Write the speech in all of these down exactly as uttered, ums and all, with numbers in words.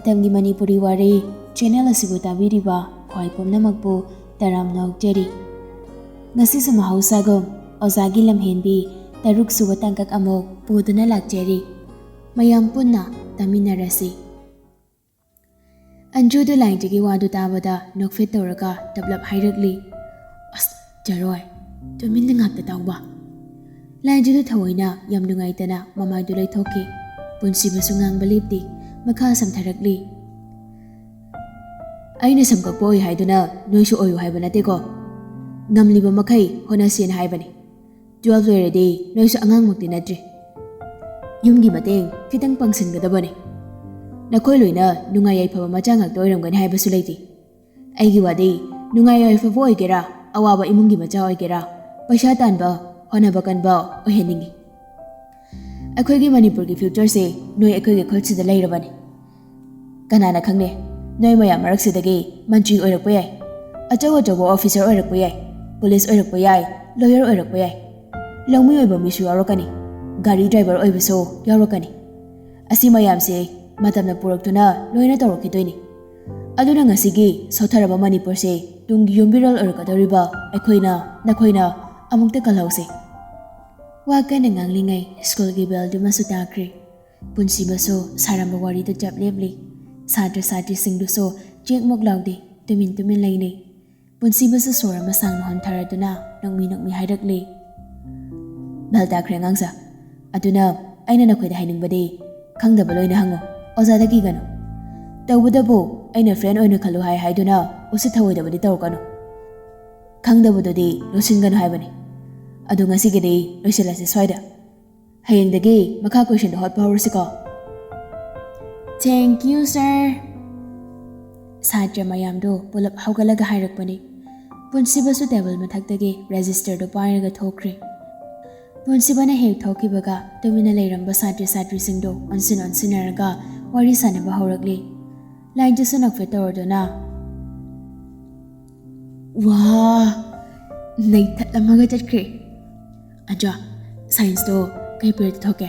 ꯃꯇꯝꯒꯤ ꯃꯅꯤꯄꯨꯔꯤ ꯋꯥꯔꯤ ꯆꯦꯅꯦꯜ ꯑꯁꯤꯕꯨ ꯇꯥꯕꯤꯔꯤꯕ ꯈ꯭ꯋꯥꯏ ꯄꯨꯝꯅꯃꯛꯄꯨ ꯇꯔꯥꯝꯅ ꯑꯣꯛꯆꯔꯤ꯫ ꯉꯁꯤꯁꯨ ꯃꯍꯧꯁꯥꯒꯨꯝ ꯑꯣꯖꯥꯒꯤ ꯂꯝꯍꯦꯟꯕꯤ ꯇꯔꯨꯛ ꯁꯨꯕ ꯇꯥꯡꯀꯛ ꯑꯃꯨꯛ ꯄꯨꯗꯨꯅ ꯂꯥꯛꯆꯔꯤ꯫ ꯃꯌꯥꯝ ꯄꯨꯟꯅ ꯇꯥꯃꯤꯟꯅꯔꯁꯤ꯫ ꯑꯟꯖꯨꯗꯨ ꯂꯥꯏꯟꯖꯒꯤ ꯋꯥꯗꯨ ꯇꯥꯕꯗ ꯅꯣꯛꯐꯦꯠ ꯇꯧꯔꯒ ꯇꯞꯂꯞ ꯍꯥꯏꯔꯛꯂꯤ, "ꯑꯁ, ꯆꯔꯣꯏ, ꯇꯨꯃꯤꯟꯅ ꯉꯥꯛꯇ ꯇꯥꯎꯕ!" ꯂꯥꯏꯟꯖꯗꯨ ꯊꯑꯣꯏꯅ ꯌꯥꯝ ꯅꯨꯡꯉꯥꯏꯇꯅ ꯃꯃꯥꯏꯗꯨ ꯂꯩꯊꯣꯛꯈꯤ꯫ ꯄꯨꯟꯁꯤꯕꯁꯨ ꯉꯥꯡꯕ ꯂꯦꯞꯇꯦ, ꯃꯈꯥ ꯁꯝꯊꯔꯛꯂꯤ꯫ "ꯑꯩꯅ ꯁꯝ ꯀꯛꯄ ꯑꯣꯏ ꯍꯥꯏꯗꯨꯅ ꯅꯣꯏꯁꯨ ꯑꯣꯏꯌꯨ ꯍꯥꯏꯕ ꯅꯠꯇꯦꯀꯣ꯫ ꯉꯝꯂꯤꯕ ꯃꯈꯩ ꯍꯣꯠꯅꯁꯦꯅ ꯍꯥꯏꯕꯅꯤ꯫ ꯇꯨꯋꯦꯜꯐ ꯂꯣꯏꯔꯗꯤ ꯅꯣꯏꯁꯨ ꯑꯉꯥꯡꯃꯛꯇꯤ ꯅꯠꯇ꯭ꯔꯤ꯫ ꯌꯨꯝꯒꯤ ꯃꯇꯦꯡ ꯈꯤꯇꯪ ꯄꯥꯡꯁꯤꯟꯒꯗꯕꯅꯤ꯫ ꯅꯈꯣꯏ ꯂꯣꯏꯅ ꯅꯨꯡꯉꯥꯏ ꯌꯥꯏꯐꯕ ꯃꯆꯥ ꯉꯥꯛꯇ ꯑꯣꯏꯔꯝꯒꯅꯤ ꯍꯥꯏꯕꯁꯨ ꯂꯩꯇꯦ꯫ ꯑꯩꯒꯤ ꯋꯥꯗꯤ ꯅꯨꯡꯉꯥꯏ ꯌꯥꯏꯐꯕ ꯑꯣꯏꯒꯦꯔꯥ, ꯑꯋꯥꯕ ꯏꯃꯨꯡꯒꯤ ꯃꯆꯥ ꯑꯣꯏꯒꯦꯔꯥ, ꯄꯩꯁꯥ ꯇꯥꯟꯕ, ꯍꯣꯠꯅꯕ ꯀꯟꯕ ꯑꯣꯏꯍꯟꯅꯤꯡꯉꯤ꯫ ꯑꯩꯈꯣꯏꯒꯤ ꯃꯅꯤꯄꯨꯔꯒꯤ ꯐ꯭ꯌꯨꯆꯔꯁꯦ ꯅꯣꯏ ꯑꯩꯈꯣꯏꯒꯤ ꯈꯨꯠꯁꯤꯗ ꯂꯩꯔꯕꯅꯤ꯫ ꯀꯅꯥꯅ ꯈꯪꯅꯤ, ꯅꯣꯏ ꯃꯌꯥꯝ ꯃꯔꯛꯁꯤꯗꯒꯤ ꯃꯟꯇ꯭ꯔꯤ ꯑꯣꯏꯔꯛꯄ ꯌꯥꯏ, ꯑꯆꯧ ꯑꯆꯧꯕ ꯑꯣꯐꯤꯁꯔ ꯑꯣꯏꯔꯛꯄ ꯌꯥꯏ, ꯄꯨꯂꯤꯁ ꯑꯣꯏꯔꯛꯄ ꯌꯥꯏ, ꯂꯣꯌꯔ ꯑꯣꯏꯔꯛꯄ ꯌꯥꯏ, ꯂꯧꯃꯤ ꯑꯣꯏꯕ ꯃꯤꯁꯨ ꯌꯥꯎꯔꯛꯀꯅꯤ, ꯒꯥꯔꯤ ꯗ꯭ꯔꯥꯏꯚꯔ ꯑꯣꯏꯕꯁꯨ ꯌꯥꯎꯔꯛꯀꯅꯤ꯫ ꯑꯁꯤ ꯃꯌꯥꯝꯁꯦ ꯃꯇꯝꯅ ꯄꯨꯔꯛꯇꯨꯅ ꯂꯣꯏꯅ ꯇꯧꯔꯛꯈꯤꯗꯣꯏꯅꯤ꯫ ꯑꯗꯨꯅ ꯉꯁꯤꯒꯤ ꯁꯣꯠꯊꯔꯕ ꯃꯅꯤꯄꯨꯔꯁꯦ ꯇꯨꯡꯒꯤ ꯌꯨꯝꯕꯤꯔꯣꯜ ꯑꯣꯏꯔꯛꯀꯗꯧꯔꯤꯕ ꯑꯩꯈꯣꯏꯅ, ꯅꯈꯣꯏꯅ ꯑꯃꯨꯛꯇ ꯀꯜꯍꯧꯁꯦ꯫ ꯋꯥ ꯀꯟꯅ ꯉꯥꯡꯂꯤꯉꯩ ꯁ꯭ꯀꯨꯜꯒꯤ ꯕꯦꯜꯗꯨꯃꯁꯨ ꯇꯥꯈ꯭ꯔꯦ꯫ ꯄꯨꯟꯁꯤꯕꯁꯨ ꯁꯥꯔꯝꯕ ꯋꯥꯔꯤꯗꯨ ꯆꯞ ꯂꯦꯞꯂꯤ꯫ ꯁꯥꯇ꯭ꯔ ꯁꯥꯇ꯭ꯔꯤꯁꯤꯡꯗꯨꯁꯨ ꯆꯦꯛꯃꯨꯛ ꯂꯥꯎꯗꯦ, ꯇꯨꯃꯤꯟ ꯇꯨꯃꯤꯟ ꯂꯩꯅꯩ꯫ ꯄꯨꯟꯁꯤꯕꯁꯨ ꯁꯣꯔ ꯑꯃ ꯁꯥꯡꯅ ꯍꯣꯟꯊꯔꯗꯨꯅ ꯅꯣꯛꯃꯤ ꯅꯣꯛꯃꯤ ꯍꯥꯏꯔꯛꯂꯤ, "ꯕꯦꯜ ꯇꯥꯈ꯭ꯔꯦ ꯑꯉꯥꯡꯁꯥ꯫ ꯑꯗꯨꯅ ꯑꯩꯅ ꯅꯈꯣꯏꯗ ꯍꯥꯏꯅꯤꯡꯕꯗꯤ, ꯈꯪꯗꯕ ꯂꯣꯏꯅ ꯍꯪꯉꯨ, ꯑꯣꯖꯥꯗ ꯀꯤꯒꯅꯨ꯫ ꯇꯧꯕꯇꯕꯨ ꯑꯩꯅ ꯐ꯭ꯔꯦꯟ ꯑꯣꯏꯅ ꯈꯜꯂꯨ ꯍꯥꯏ ꯍꯥꯏꯗꯨꯅ ꯎꯁꯤꯠ ꯊꯑꯣꯏꯗꯕꯗꯤ ꯇꯧꯔꯛꯀꯅꯨ꯫ ꯈꯪꯗꯕꯗꯨꯗꯤ ꯂꯣꯠꯁꯤꯟꯒꯅꯨ ꯍꯥꯏꯕꯅꯤ꯫ ꯑꯗꯨ ꯉꯁꯤꯒꯤꯗꯤ ꯂꯣꯏꯁꯤꯜꯂꯁꯤ ꯁ꯭ꯋꯥꯏꯗ꯫ ꯍꯌꯦꯡꯗꯒꯤ ꯃꯈꯥ ꯀꯣꯏꯁꯟꯗꯣ ꯍꯣꯠꯄ ꯍꯧꯔꯁꯤꯀꯣ꯫" "Thank you, sir!" ꯁꯥꯇ꯭ꯔ ꯃꯌꯥꯝꯗꯣ ꯄꯨꯂꯞ ꯍꯧꯒꯠꯂꯒ ꯍꯥꯏꯔꯛꯄꯅꯤ꯫ ꯄꯨꯟꯁꯤꯕꯁꯨ ꯇꯦꯕꯜ ꯃꯊꯛꯇꯒꯤ ꯔꯦꯖꯤꯁꯇꯔꯗꯨ ꯄꯥꯏꯔꯒ ꯊꯣꯛꯈ꯭ꯔꯦ꯫ ꯄꯨꯟꯁꯤꯕꯅ ꯍꯦꯛ ꯊꯣꯛꯈꯤꯕꯒ ꯇꯨꯃꯤꯟꯅ ꯂꯩꯔꯝꯕ ꯁꯥꯇ꯭ꯔ ꯁꯥꯇ꯭ꯔꯤꯁꯤꯡꯗꯣ ꯑꯣꯟꯁꯤꯟ ꯑꯣꯟꯁꯤꯟꯅꯔꯒ ꯋꯥꯔꯤ ꯁꯥꯟꯅꯕ ꯍꯧꯔꯛꯂꯤ꯫ ꯂꯥꯏꯟꯗꯨꯁꯨ ꯅꯣꯛꯐꯦꯠ ꯇꯧꯔꯗꯨꯅ, "ꯋꯥ, ꯅꯩꯊꯠꯂꯝꯃꯒ ꯆꯠꯈ꯭ꯔꯦ꯫ ꯑꯗꯣ ꯁꯥꯏꯟꯁꯇꯣ ꯀꯩ ꯄꯤꯔꯤꯌꯠꯇ ꯊꯣꯛꯀꯦ?"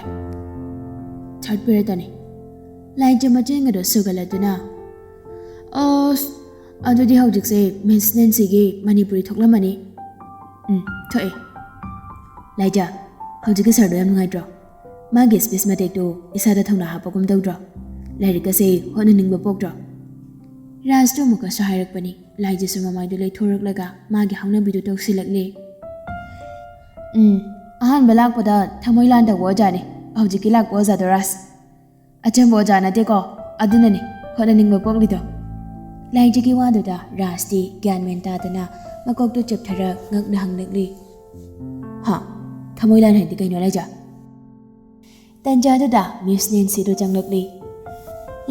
"ꯊꯥꯔꯠ ꯄꯤꯔꯤꯌꯠꯇꯅꯤ꯫" ꯂꯥꯏꯖ ꯃꯆꯦꯟꯒꯗꯣ ꯁꯨꯒꯠꯂꯗꯨꯅ, "ꯑꯁ, ꯑꯗꯨꯗꯤ ꯍꯧꯖꯤꯛꯁꯦ ꯃꯤꯁ ꯅꯦꯟꯁꯤꯒꯤ ꯃꯅꯤꯄꯨꯔꯤ ꯊꯣꯛꯂꯝꯃꯅꯤ꯫" "ꯎꯝ, ꯊꯣꯛꯑꯦ꯫" "ꯂꯥꯏꯖ, ꯍꯧꯖꯤꯛꯀꯤ ꯁꯥꯔꯗꯣ ꯌꯥꯝ ꯅꯨꯡꯉꯥꯏꯇ꯭ꯔꯣ? ꯃꯥꯒꯤ ꯁ꯭ꯄꯤꯁ ꯃꯇꯦꯛꯇꯨ ꯏꯁꯥꯗ ꯊꯧꯅꯥ ꯍꯥꯞꯄꯒꯨꯝ ꯇꯧꯗ꯭ꯔꯣ? ꯂꯥꯏꯔꯤꯛꯀꯁꯦ ꯍꯣꯠꯅꯅꯤꯡꯕ ꯄꯣꯛꯇ꯭ꯔꯣ?" ꯔꯥꯖꯇꯨ ꯑꯃꯨꯛꯀꯁꯨ ꯍꯥꯏꯔꯛꯄꯅꯤ꯫ ꯂꯥꯏꯖꯁꯨ ꯃꯃꯥꯏꯗꯨ ꯂꯩꯊꯣꯔꯛꯂꯒ ꯃꯥꯒꯤ ꯍꯧꯅꯕꯤꯗꯨ ꯇꯧꯁꯤꯜꯂꯛꯂꯦ꯫ "ꯎꯝ, ꯑꯍꯥꯟꯕ ꯂꯥꯛꯄꯗ ꯊꯃꯣꯏ ꯂꯥꯟ ꯇꯧꯕ ꯑꯣꯖꯥꯅꯤ, ꯍꯧꯖꯤꯛꯀꯤ ꯂꯥꯛꯄ ꯑꯣꯖꯥꯗꯣ ꯔꯥꯖ꯫ ꯑꯆꯝꯕ ꯑꯣꯖꯥ ꯅꯠꯇꯦꯀꯣ, ꯑꯗꯨꯅꯅꯤ ꯍꯣꯠꯅꯅꯤꯡꯕ ꯄꯣꯛꯂꯤꯗꯣ꯫" ꯂꯥꯏꯖꯒꯤ ꯋꯥꯗꯨꯗ ꯔꯥꯖꯇꯤ ꯒ꯭ꯌꯥꯟ ꯃꯦꯟ ꯇꯥꯗꯅ ꯃꯀꯣꯛꯇꯨ ꯆꯦꯞꯊꯔ ꯉꯛꯅ ꯍꯪꯂꯛꯂꯤ꯫ "ꯍꯥ? ꯊꯃꯣꯏ ꯂꯥꯟ ꯍꯥꯏꯗꯤ ꯀꯩꯅꯣ, ꯂꯥꯏꯖ?" ꯇꯟꯖꯥꯗꯨꯗ ꯃꯤꯁ ꯅꯦꯟꯁꯤꯗꯣ ꯆꯪꯂꯛꯂꯤ꯫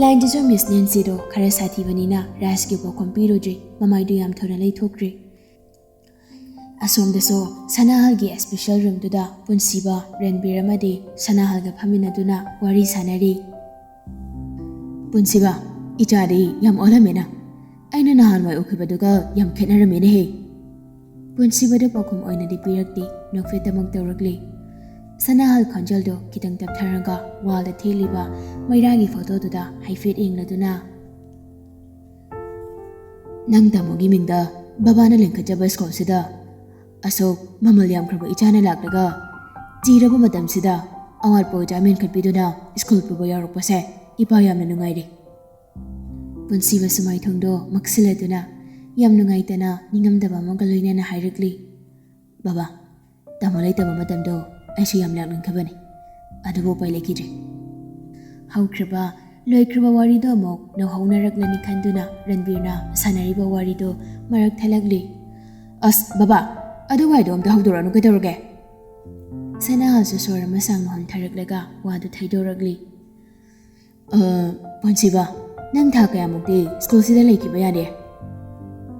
ꯂꯥꯏꯖꯁꯨ ꯃꯤꯁ ꯅꯦꯟꯁꯤꯗꯣ ꯈꯔ ꯁꯥꯊꯤꯕꯅꯤꯅ ꯔꯥꯖꯀꯤ ꯄꯥꯎꯈꯨꯝ ꯄꯤꯔꯨꯗ꯭ꯔꯤ, ꯃꯃꯥꯏꯗꯨ ꯌꯥꯝ ꯊꯨꯅ ꯂꯩꯊꯣꯛꯈ꯭ꯔꯦ꯫ ꯑꯁꯣꯝꯗꯁꯨ ꯁꯅꯥꯍꯜꯒꯤ ꯁ꯭ꯄꯤꯁꯦꯜ ꯔꯨꯝꯗꯨꯗ ꯄꯨꯟꯁꯤꯕ, ꯔꯟꯕꯤꯔ ꯑꯃꯗꯤ ꯁꯅꯥꯍꯜꯒ ꯐꯝꯃꯤꯟꯅꯗꯨꯅ ꯋꯥꯔꯤ ꯁꯥꯟꯅꯔꯤ꯫ "ꯄꯨꯟꯁꯤꯕ, ꯏꯆꯥꯗꯤ ꯌꯥꯝ ꯑꯣꯜꯂꯝꯃꯦꯅ꯫ ꯑꯩꯅ ꯅꯍꯥꯟꯋꯥꯏ ꯎꯈꯤꯕꯗꯨꯒ ꯌꯥꯝ ꯈꯦꯠꯅꯔꯝꯃꯦꯅꯦꯍꯦ꯫" ꯄꯨꯟꯁꯤꯕꯗ ꯄꯥꯎꯈꯨꯝ ꯑꯣꯏꯅꯗꯤ ꯄꯤꯔꯛꯇꯦ, ꯅꯣꯛꯐꯦꯠꯇꯃꯛ ꯇꯧꯔꯛꯂꯤ꯫ ꯁꯅꯥꯍꯜ ꯈꯣꯟꯖꯦꯜꯗꯣ ꯈꯤꯇꯪ ꯇꯞꯊꯔꯒ ꯋꯥꯜꯗ ꯊꯦꯠꯂꯤꯕ ꯃꯩꯔꯥꯒꯤ ꯐꯣꯇꯣꯗꯨꯗ ꯍꯥꯏꯐꯦꯠ ꯌꯦꯡꯂꯗꯨꯅ, "ꯅꯪ ꯇꯥꯃꯣꯒꯤ ꯃꯤꯡꯗ ꯕꯕꯥꯅ ꯂꯤꯡꯈꯠꯆꯕ ꯁ꯭ꯀꯨꯜꯁꯤꯗ ꯑꯁꯨꯛ ꯃꯃꯜ ꯌꯥꯝꯈ꯭ꯔꯕ ꯏꯆꯥꯅ ꯂꯥꯛꯂꯒ ꯆꯤꯔꯕ ꯃꯇꯝꯁꯤꯗ ꯑꯋꯥꯠꯄ ꯑꯣꯖꯥ ꯃꯦꯟꯈꯠꯄꯤꯗꯨꯅ ꯁ꯭ꯀꯨꯜ ꯄꯨꯕ ꯌꯥꯎꯔꯛꯄꯁꯦ ꯏꯄꯥ ꯌꯥꯝꯅ ꯅꯨꯡꯉꯥꯏꯔꯦ꯫" ꯄꯨꯟꯁꯤꯕꯁꯨ ꯃꯥꯏꯊꯣꯡꯗꯣ ꯃꯛꯁꯤꯜꯂꯗꯨꯅ ꯌꯥꯝ ꯅꯨꯡꯉꯥꯏꯇꯅ ꯅꯤꯡꯉꯝꯗꯕ ꯑꯃꯒ ꯂꯣꯏꯅꯅ ꯍꯥꯏꯔꯛꯂꯤ, "ꯕꯕꯥ, ꯇꯥꯃꯣ ꯂꯩꯇꯕ ꯃꯇꯝꯗꯣ ꯑꯩꯁꯨ ꯌꯥꯝ ꯂꯥꯛꯅꯤꯡꯈꯤꯕꯅꯤ, ꯑꯗꯨꯕꯨ ꯎꯄꯥꯏ ꯂꯩꯈꯤꯗ꯭ꯔꯦ꯫" ꯍꯧꯈ꯭ꯔꯕ, ꯂꯣꯏꯈ꯭ꯔꯕ ꯋꯥꯔꯤꯗꯣ ꯑꯃꯨꯛ ꯅꯧꯍꯧꯅꯔꯛꯂꯅꯤ ꯈꯟꯗꯨꯅ ꯔꯟꯕꯤꯔꯅ ꯁꯥꯟꯅꯔꯤꯕ ꯋꯥꯔꯤꯗꯣ ꯃꯔꯛ ꯊꯠꯂꯛꯂꯤ꯫ "ꯑꯁ, ꯕꯕꯥ, ꯑꯗꯨꯋꯥꯏꯗꯣ ꯑꯝꯇ ꯍꯧꯗꯣꯔꯛꯑꯅꯨ, ꯀꯩꯗꯧꯔꯒꯦ?" ꯁꯅꯥꯍꯜꯁꯨ ꯁꯣꯔ ꯑꯃ ꯁꯥꯡꯅ ꯍꯣꯟꯊꯔꯛꯂꯒ ꯋꯥꯗꯨ ꯊꯩꯗꯣꯔꯛꯂꯤ꯫ "ꯑ, ꯄꯨꯟꯁꯤꯕ, ꯅꯪ ꯊꯥ ꯀꯌꯥꯃꯨꯛꯇꯤ ꯁ꯭ꯀꯨꯜꯁꯤꯗ ꯂꯩꯈꯤꯕ ꯌꯥꯔꯦ?"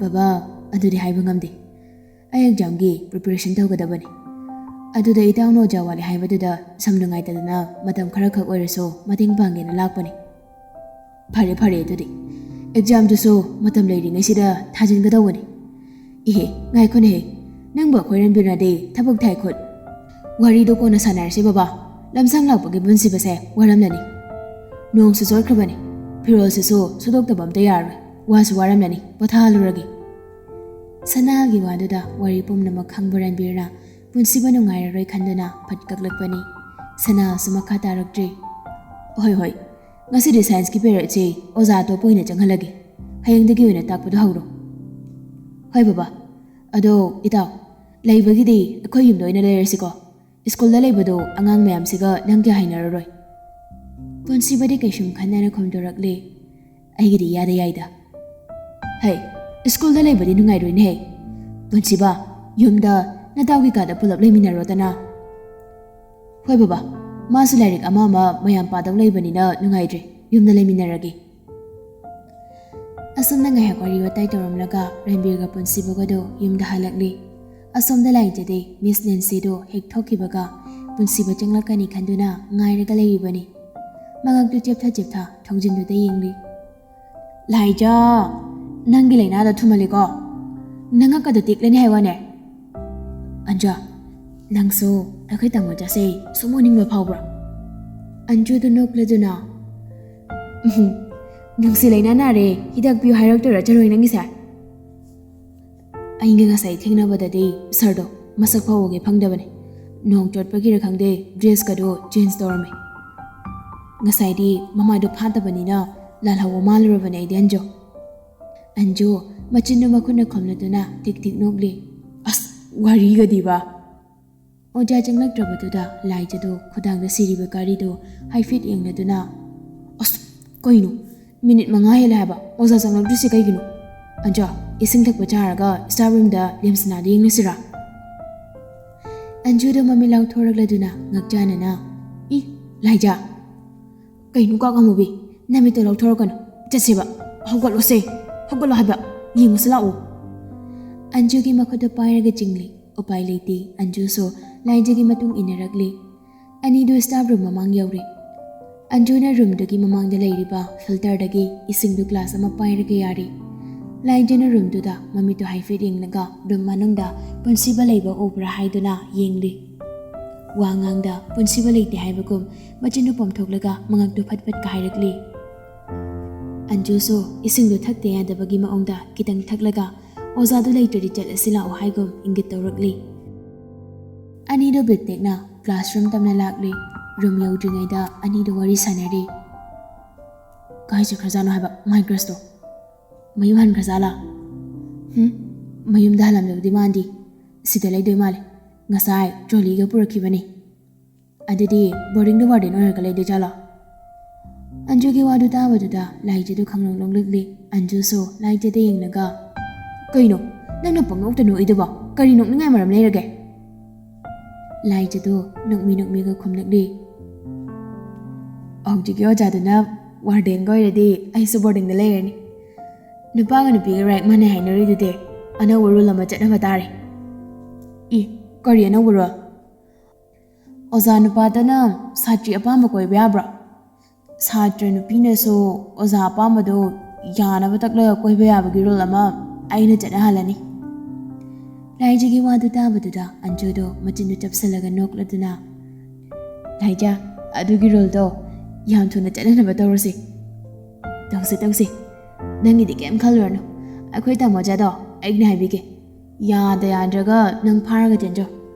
"ꯕꯕꯥ, ꯑꯗꯨꯗꯤ ꯍꯥꯏꯕ ꯉꯝꯗꯦ꯫ ꯑꯩ ꯑꯦꯛꯖꯥꯝꯒꯤ ꯄ꯭ꯔꯤꯄꯦꯔꯦꯁꯟ ꯇꯧꯒꯗꯕꯅꯤ꯫ ꯑꯗꯨꯗ ꯏꯇꯥꯎꯅ ꯑꯣꯖꯥ ꯋꯥꯠꯂꯦ ꯍꯥꯏꯕꯗꯨꯗ ꯁꯝ ꯅꯨꯡꯉꯥꯏꯇꯗꯅ ꯃꯇꯝ ꯈꯔꯈꯛ ꯑꯣꯏꯔꯁꯨ ꯃꯇꯦꯡ ꯄꯥꯡꯒꯦꯅ ꯂꯥꯛꯄꯅꯤ꯫" "ꯐꯔꯦ, ꯐꯔꯦ, ꯑꯗꯨꯗꯤ ꯑꯦꯛꯖꯥꯝꯗꯨꯁꯨ ꯃꯇꯝ ꯂꯩꯔꯤꯉꯩꯁꯤꯗ ꯊꯥꯖꯤꯟꯒꯗꯧꯕꯅꯤ꯫" "ꯏꯍꯦ, ꯉꯥꯏꯈꯣꯅꯦꯍꯦ, ꯅꯪꯕꯨ ꯑꯩꯈꯣꯏ ꯔꯟꯕꯤꯔꯅꯗꯤ ꯊꯕꯛ ꯊꯥꯏ ꯈꯨꯠ꯫ ꯋꯥꯔꯤꯗꯣ ꯀꯣꯟꯅ ꯁꯥꯟꯅꯔꯁꯤ ꯕꯕꯥ, ꯂꯝꯁꯥꯡ ꯂꯥꯛꯄꯒꯤ ꯄꯨꯟꯁꯤꯕꯁꯦ ꯋꯥꯔꯝꯂꯅꯤ꯫" ꯅꯣꯡꯁꯨ ꯆꯣꯠꯈ꯭ꯔꯕꯅꯤ, ꯐꯤꯔꯣꯜꯁꯤꯁꯨ ꯁꯨꯗꯣꯛꯇꯕ ꯑꯝꯇ ꯌꯥꯔꯔꯣꯏ꯫ ꯋꯥꯁꯨ ꯋꯥꯔꯝꯂꯅꯤ, ꯄꯣꯊꯥꯍꯜꯂꯨꯔꯒꯦ꯫ ꯁꯅꯥꯒꯤ ꯋꯥꯗꯨꯗ ꯋꯥꯔꯤ ꯄꯨꯝꯅꯃꯛ ꯈꯪꯕ ꯔꯟꯕꯤꯔꯅ ꯄꯨꯟꯁꯤꯕ ꯅꯨꯡꯉꯥꯏꯔꯔꯣꯏ ꯈꯟꯗꯨꯅ ꯐꯠ ꯀꯛꯂꯛꯄꯅꯤ꯫ ꯁꯅꯥꯁꯨ ꯃꯈꯥ ꯇꯥꯔꯛꯇ꯭ꯔꯦ꯫ "ꯍꯣꯏ, ꯍꯣꯏ, ꯉꯁꯤꯗꯤ ꯁꯥꯏꯟꯁꯀꯤ ꯄꯦꯔꯠꯁꯦ ꯑꯣꯖꯥ ꯑꯇꯣꯞꯄ ꯑꯣꯏꯅ ꯆꯪꯍꯜꯂꯒꯦ꯫ ꯍꯌꯦꯡꯗꯒꯤ ꯑꯣꯏꯅ ꯇꯥꯛꯄꯗꯣ ꯍꯧꯔꯣ꯫" "ꯍꯣꯏ ꯕꯕꯥ꯫ ꯑꯗꯣ ꯏꯇꯥꯎ, ꯂꯩꯕꯒꯤꯗꯤ ꯑꯩꯈꯣꯏ ꯌꯨꯝꯗ ꯑꯣꯏꯅ ꯂꯩꯔꯁꯤꯀꯣ꯫ ꯁ꯭ꯀꯨꯜꯗ ꯂꯩꯕꯗꯣ ꯑꯉꯥꯡ ꯃꯌꯥꯝꯁꯤꯒ ꯅꯪ ꯀꯌꯥ ꯍꯩꯅꯔꯔꯣꯏ꯫" ꯄꯨꯟꯁꯤꯕꯗꯤ ꯀꯩꯁꯨꯝ ꯈꯟꯗꯅ ꯈꯨꯝꯗꯣꯔꯛꯂꯦ꯫ "ꯑꯩꯒꯤꯗꯤ ꯏꯌꯥꯗ ꯌꯥꯏꯗ꯫" "ꯍꯩ, ꯁ꯭ꯀꯨꯜꯗ ꯂꯩꯕꯗꯤ ꯅꯨꯡꯉꯥꯏꯔꯣꯏꯅꯦꯍꯦ꯫ ꯄꯨꯟꯁꯤꯕ, ꯌꯨꯝꯗ ꯅꯇꯥꯎꯒꯤ ꯀꯥꯗ ꯄꯨꯂꯞ ꯂꯩꯃꯤꯟꯅꯔꯣꯗꯅ꯫" "ꯍꯣꯏ ꯕꯕꯥ, ꯃꯥꯁꯨ ꯂꯥꯏꯔꯤꯛ ꯑꯃ ꯑꯃ ꯃꯌꯥꯝ ꯄꯥꯗꯧ ꯂꯩꯕꯅꯤꯅ ꯅꯨꯡꯉꯥꯏꯇ꯭ꯔꯦ, ꯌꯨꯝꯗ ꯂꯩꯃꯤꯟꯅꯔꯒꯦ꯫" ꯑꯁꯨꯝꯅ ꯉꯥꯏꯍꯥꯛ ꯋꯥꯔꯤ ꯋꯥꯇꯥꯏ ꯇꯧꯔꯝꯂꯒ ꯔꯟꯕꯤꯔꯒ ꯄꯨꯟꯁꯤꯕꯒꯗꯣ ꯌꯨꯝꯗ ꯍꯜꯂꯛꯂꯤ꯫ ꯑꯁꯣꯝꯗ ꯂꯥꯏꯖꯗꯤ ꯃꯤꯁ ꯅꯦꯟꯁꯤꯗꯣ ꯍꯦꯛ ꯊꯣꯛꯈꯤꯕꯒ ꯄꯨꯟꯁꯤꯕ ꯆꯪꯂꯛꯀꯅꯤ ꯈꯟꯗꯨꯅ ꯉꯥꯏꯔꯒ ꯂꯩꯔꯤꯕꯅꯤ꯫ ꯃꯉꯛꯇꯨ ꯆꯦꯞꯊ ꯆꯦꯞꯊ ꯊꯣꯡꯖꯤꯟꯗꯨꯗ ꯌꯦꯡꯂꯤ꯫ "ꯂꯥꯏꯖ, ꯅꯪꯒꯤ ꯂꯥꯏꯅꯥꯗꯣ ꯊꯨꯃꯜꯂꯤꯀꯣ꯫ ꯅꯉꯛꯀꯗꯣ ꯇꯦꯛꯂꯅꯤ ꯍꯥꯏ ꯋꯥꯅꯦ꯫" "ꯑꯟꯖꯨ, ꯅꯪꯁꯨ ꯑꯩꯈꯣꯏ ꯇꯥꯃꯣ ꯆꯥꯁꯦ ꯁꯨꯝ ꯑꯣꯟꯅꯤꯡꯕ ꯐꯥꯎꯕ꯭ꯔꯣ?" ꯑꯟꯖꯨꯗꯨ ꯅꯣꯛꯂꯗꯨꯅ, "ꯎꯝ, ꯅꯨꯡꯁꯤ ꯂꯩꯅꯥ ꯅꯥꯔꯦ, ꯍꯤꯗꯥꯛ ꯄꯤꯌꯨ ꯍꯥꯏꯔꯛꯇꯣꯏꯔꯥ ꯆꯔꯣꯏ ꯅꯪꯒꯤꯁꯦ?" ꯑꯩꯒ ꯉꯁꯥꯏ ꯊꯦꯡꯅꯕꯗꯗꯤ ꯁꯥꯔꯗꯣ ꯃꯁꯛ ꯐꯥꯎ ꯎꯒꯦ ꯐꯪꯗꯕꯅꯦ꯫ ꯅꯣꯡ ꯆꯣꯠꯄꯒꯤꯔ ꯈꯪꯗꯦ, ꯗ꯭ꯔꯦꯁꯀꯗꯣ ꯆꯦꯟꯖ ꯇꯧꯔꯝꯃꯦ꯫ ꯉꯁꯥꯏꯗꯤ ꯃꯃꯥꯏꯗꯣ ꯐꯥꯠꯇꯕꯅꯤꯅ ꯂꯥꯜꯍꯧꯕ ꯃꯥꯜꯂꯨꯔꯕꯅꯦ ꯑꯩꯗꯤ, ꯑꯟꯖꯨ꯫" ꯑꯟꯖꯨ ꯃꯆꯤꯟꯗꯨ ꯃꯈꯨꯠꯅ ꯈꯨꯝꯂꯗꯨꯅ ꯇꯤꯛ ꯇꯤꯛ ꯅꯣꯛꯂꯤ꯫ "ꯑꯁ, ꯋꯥꯔꯤꯒꯗꯤꯕ!" ꯑꯣꯖꯥ ꯆꯪꯂꯛꯇ꯭ꯔꯕꯗꯨꯗ ꯂꯥꯏꯖꯗꯣ ꯈꯨꯗꯥꯡꯗ ꯁꯤꯔꯤꯕ ꯘꯔꯤꯗꯣ ꯍꯥꯏꯐꯦꯠ ꯌꯦꯡꯂꯗꯨꯅ, "ꯑꯁ, ꯀꯩꯅꯣ? ꯃꯤꯅꯤꯠ ꯃꯉꯥ ꯍꯦꯜꯂꯦ ꯍꯥꯏꯕ ꯑꯣꯖꯥ ꯆꯪꯂꯛꯇ꯭ꯔꯤꯁꯦ ꯀꯩꯒꯤꯅꯣ? ꯑꯟꯖꯨ, ꯏꯁꯤꯡ ꯊꯛꯄ ꯆꯥꯔꯒ ꯁ꯭ꯇꯥꯐ ꯔꯨꯝꯗ ꯂꯦꯝꯁꯅꯥꯗ ꯌꯦꯡꯂꯨꯁꯤꯔꯥ?" ꯑꯟꯖꯨꯗꯣ ꯃꯃꯤꯠ ꯂꯥꯎꯊꯣꯔꯛꯂꯗꯨꯅ ꯉꯛꯆꯥꯅꯅ, "ꯏ, ꯂꯥꯏꯖ, ꯀꯩꯅꯣ ꯀꯥꯛ ꯑꯃꯨꯕꯤ? ꯅꯃꯤꯠꯇꯣ ꯂꯧꯊꯣꯔꯛꯀꯅꯨ꯫ ꯆꯠꯁꯦꯕ꯫ ꯍꯧꯒꯠꯂꯣꯁꯦ꯫ ꯍꯧꯒꯠꯂꯣ ꯍꯥꯏꯕ꯫ ꯌꯦꯡꯉꯨꯁꯤ ꯂꯥꯛꯑꯣ꯫" ꯑꯟꯖꯨꯒꯤ ꯃꯈꯨꯠꯇ ꯄꯥꯏꯔꯒ ꯆꯤꯡꯂꯤ꯫ ꯎꯄꯥꯏ ꯂꯩꯇꯦ꯫ ꯑꯟꯖꯨꯁꯨ ꯂꯥꯏꯖꯒꯤ ꯃꯇꯨꯡ ꯏꯟꯅꯔꯛꯂꯤ꯫ ꯑꯅꯤꯗꯨ ꯁ꯭ꯇꯥꯐ ꯔꯨꯝ ꯃꯃꯥꯡ ꯌꯧꯔꯦ꯫ ꯑꯟꯖꯨꯅ ꯔꯨꯝꯗꯨꯒꯤ ꯃꯃꯥꯡꯗ ꯂꯩꯔꯤꯕ ꯐꯤꯜꯇꯔꯗꯒꯤ ꯏꯁꯤꯡꯗꯨ ꯒ꯭ꯂꯥꯁ ꯑꯃ ꯄꯥꯏꯔꯒ ꯌꯥꯔꯦ꯫ ꯂꯥꯏꯖꯅ ꯔꯨꯝꯗꯨꯗ ꯃꯃꯤꯠꯇꯨ ꯍꯥꯏꯐꯦꯠ ꯌꯦꯡꯂꯒ ꯔꯨꯝ ꯃꯅꯨꯡꯗ ꯄꯨꯟꯁꯤꯕ ꯂꯩꯕ ꯎꯕ꯭ꯔꯥ ꯍꯥꯏꯗꯨꯅ ꯌꯦꯡꯂꯤ꯫ ꯋꯥ ꯉꯥꯡꯗ ꯄꯨꯟꯁꯤꯕ ꯂꯩꯇꯦ ꯍꯥꯏꯕꯒꯨꯝ ꯃꯆꯤꯟꯗꯨ ꯄꯣꯝꯊꯣꯛꯂꯒ ꯃꯉꯛꯇꯨ ꯐꯠ ꯐꯠꯀ ꯍꯥꯏꯔꯛꯂꯤ꯫ ꯑꯟꯖꯨꯁꯨ ꯏꯁꯤꯡꯗꯨ ꯊꯛꯇ ꯌꯥꯗꯕꯒꯤ ꯃꯑꯣꯡꯗ ꯈꯤꯇꯪ ꯊꯛꯂꯒ ꯑꯣꯖꯥꯗꯨ ꯂꯩꯇ꯭ꯔꯗꯤ ꯆꯠꯂꯁꯤ ꯂꯥꯛꯑꯣ ꯍꯥꯏꯒꯨꯝ ꯏꯪꯒꯤꯠ ꯇꯧꯔꯛꯂꯤ꯫ ꯑꯅꯤꯗꯨ ꯕꯤꯠ ꯇꯦꯛꯅ ꯀ꯭ꯂꯥꯁꯔꯨꯝ ꯇꯝꯅ ꯂꯥꯛꯂꯤ꯫ ꯔꯨꯝ ꯌꯧꯗ꯭ꯔꯤꯉꯩꯗ ꯑꯅꯤꯗꯨ ꯋꯥꯔꯤ ꯁꯥꯟꯅꯔꯤ꯫ "ꯀꯥꯏ ꯆꯠꯈ꯭ꯔꯖꯥꯠꯅꯣ ꯍꯥꯏꯕ ꯃꯥꯏ ꯀ꯭ꯔꯁꯇꯣ? ꯃꯌꯨꯝ ꯍꯟꯈ꯭ꯔꯖꯥꯠꯂꯥ?" "ꯍꯨꯝ, ꯃꯌꯨꯝꯗ ꯍꯜꯂꯝꯗꯧꯗꯤ ꯃꯥꯟꯗꯦ꯫ ꯁꯤꯗ ꯂꯩꯗꯣꯏ ꯃꯥꯜꯂꯦ꯫ ꯉꯁꯥꯏ ꯇ꯭ꯔꯣꯂꯤꯒ ꯄꯨꯔꯛꯈꯤꯕꯅꯤ꯫ ꯑꯗꯨꯗꯤ ꯕꯣꯔꯗꯤꯡꯗ ꯋꯥꯔꯗꯦꯟ ꯑꯣꯏꯔꯒ ꯂꯩꯗꯣꯏ ꯖꯥꯠꯂꯣ?" ꯑꯟꯖꯨꯒꯤ ꯋꯥꯗꯨ ꯇꯥꯕꯗꯨꯗ ꯂꯥꯏꯖꯗꯨ ꯈꯪꯅꯣꯛ ꯅꯣꯛꯂꯛꯂꯤ꯫ ꯑꯟꯖꯨꯁꯨ ꯂꯥꯏꯖꯗ ꯌꯦꯡꯂꯒ, "ꯀꯩꯅꯣ ꯅꯪꯅ ꯄꯪꯅꯣꯛꯇ ꯅꯣꯛꯏꯗꯨꯕꯣ? ꯀꯔꯤ ꯅꯣꯛꯅꯤꯡꯉꯥꯏ ꯃꯔꯝ ꯂꯩꯔꯒꯦ?" ꯂꯥꯏꯖꯗꯨ ꯅꯣꯛꯃꯤ ꯅꯣꯛꯃꯤꯒ ꯈꯨꯝꯂꯛꯂꯤ꯫ "ꯍꯧꯖꯤꯛꯀꯤ ꯑꯣꯖꯥꯗꯨꯅ ꯋꯥꯔꯗꯦꯟꯒ ꯑꯣꯏꯔꯗꯤ ꯑꯩꯁꯨ ꯕꯣꯔꯗꯤꯡꯗ ꯂꯩꯔꯅꯤ꯫ ꯅꯨꯄꯥꯒ ꯅꯨꯄꯤꯒ ꯔꯦꯡꯛ ꯃꯥꯟꯅꯩ ꯍꯥꯏꯅꯔꯤꯗꯨꯗꯤ꯫ ꯑꯅꯧꯕ ꯔꯨꯜ ꯑꯃ ꯆꯠꯅꯕ ꯇꯥꯔꯦ꯫" "ꯏ, ꯀꯔꯤ ꯑꯅꯧꯕ ꯔꯨꯜ?" "ꯑꯣꯖꯥ ꯅꯨꯄꯥꯗꯅ ꯁꯥꯇ꯭ꯔꯤ ꯑꯄꯥꯝꯕ ꯀꯣꯏꯕ ꯌꯥꯕ꯭ꯔꯣ? ꯁꯥꯇ꯭ꯔ ꯅꯨꯄꯤꯅꯁꯨ ꯑꯣꯖꯥ ꯑꯄꯥꯝꯕꯗꯣ ꯌꯥꯅꯕ ꯇꯛꯂꯒ ꯀꯣꯏꯕ ꯌꯥꯕꯒꯤ ꯔꯨꯜ ꯑꯃ ꯑꯩꯅ ꯆꯠꯅꯍꯜꯂꯅꯤ꯫" ꯂꯥꯏꯖꯒꯤ ꯋꯥꯗꯨ ꯇꯥꯕꯗꯨꯗ ꯑꯟꯖꯨꯗꯣ ꯃꯆꯤꯟꯗꯨ ꯆꯞꯁꯤꯜꯂꯒ ꯅꯣꯛꯂꯗꯨꯅ, "ꯂꯥꯏꯖ, ꯑꯗꯨꯒꯤ ꯔꯨꯜꯗꯣ ꯌꯥꯝ ꯊꯨꯅ ꯆꯠꯅꯅꯕ ꯇꯧꯔꯁꯤ꯫" "ꯇꯧꯁꯤ, ꯇꯧꯁꯤ꯫ ꯅꯪꯒꯤꯗꯤ ꯀꯩꯝ ꯈꯜꯂꯨꯔꯅꯨ꯫ ꯑꯩꯈꯣꯏ ꯇꯥꯃꯣꯖꯥꯗꯣ ꯑꯩꯅ ꯍꯥꯏꯕꯤꯒꯦ꯫ ꯌꯥꯗ ꯌꯥꯗ꯭ꯔꯒ ꯅꯪ ꯐꯥꯔꯒ ꯆꯦꯟꯖꯧ꯫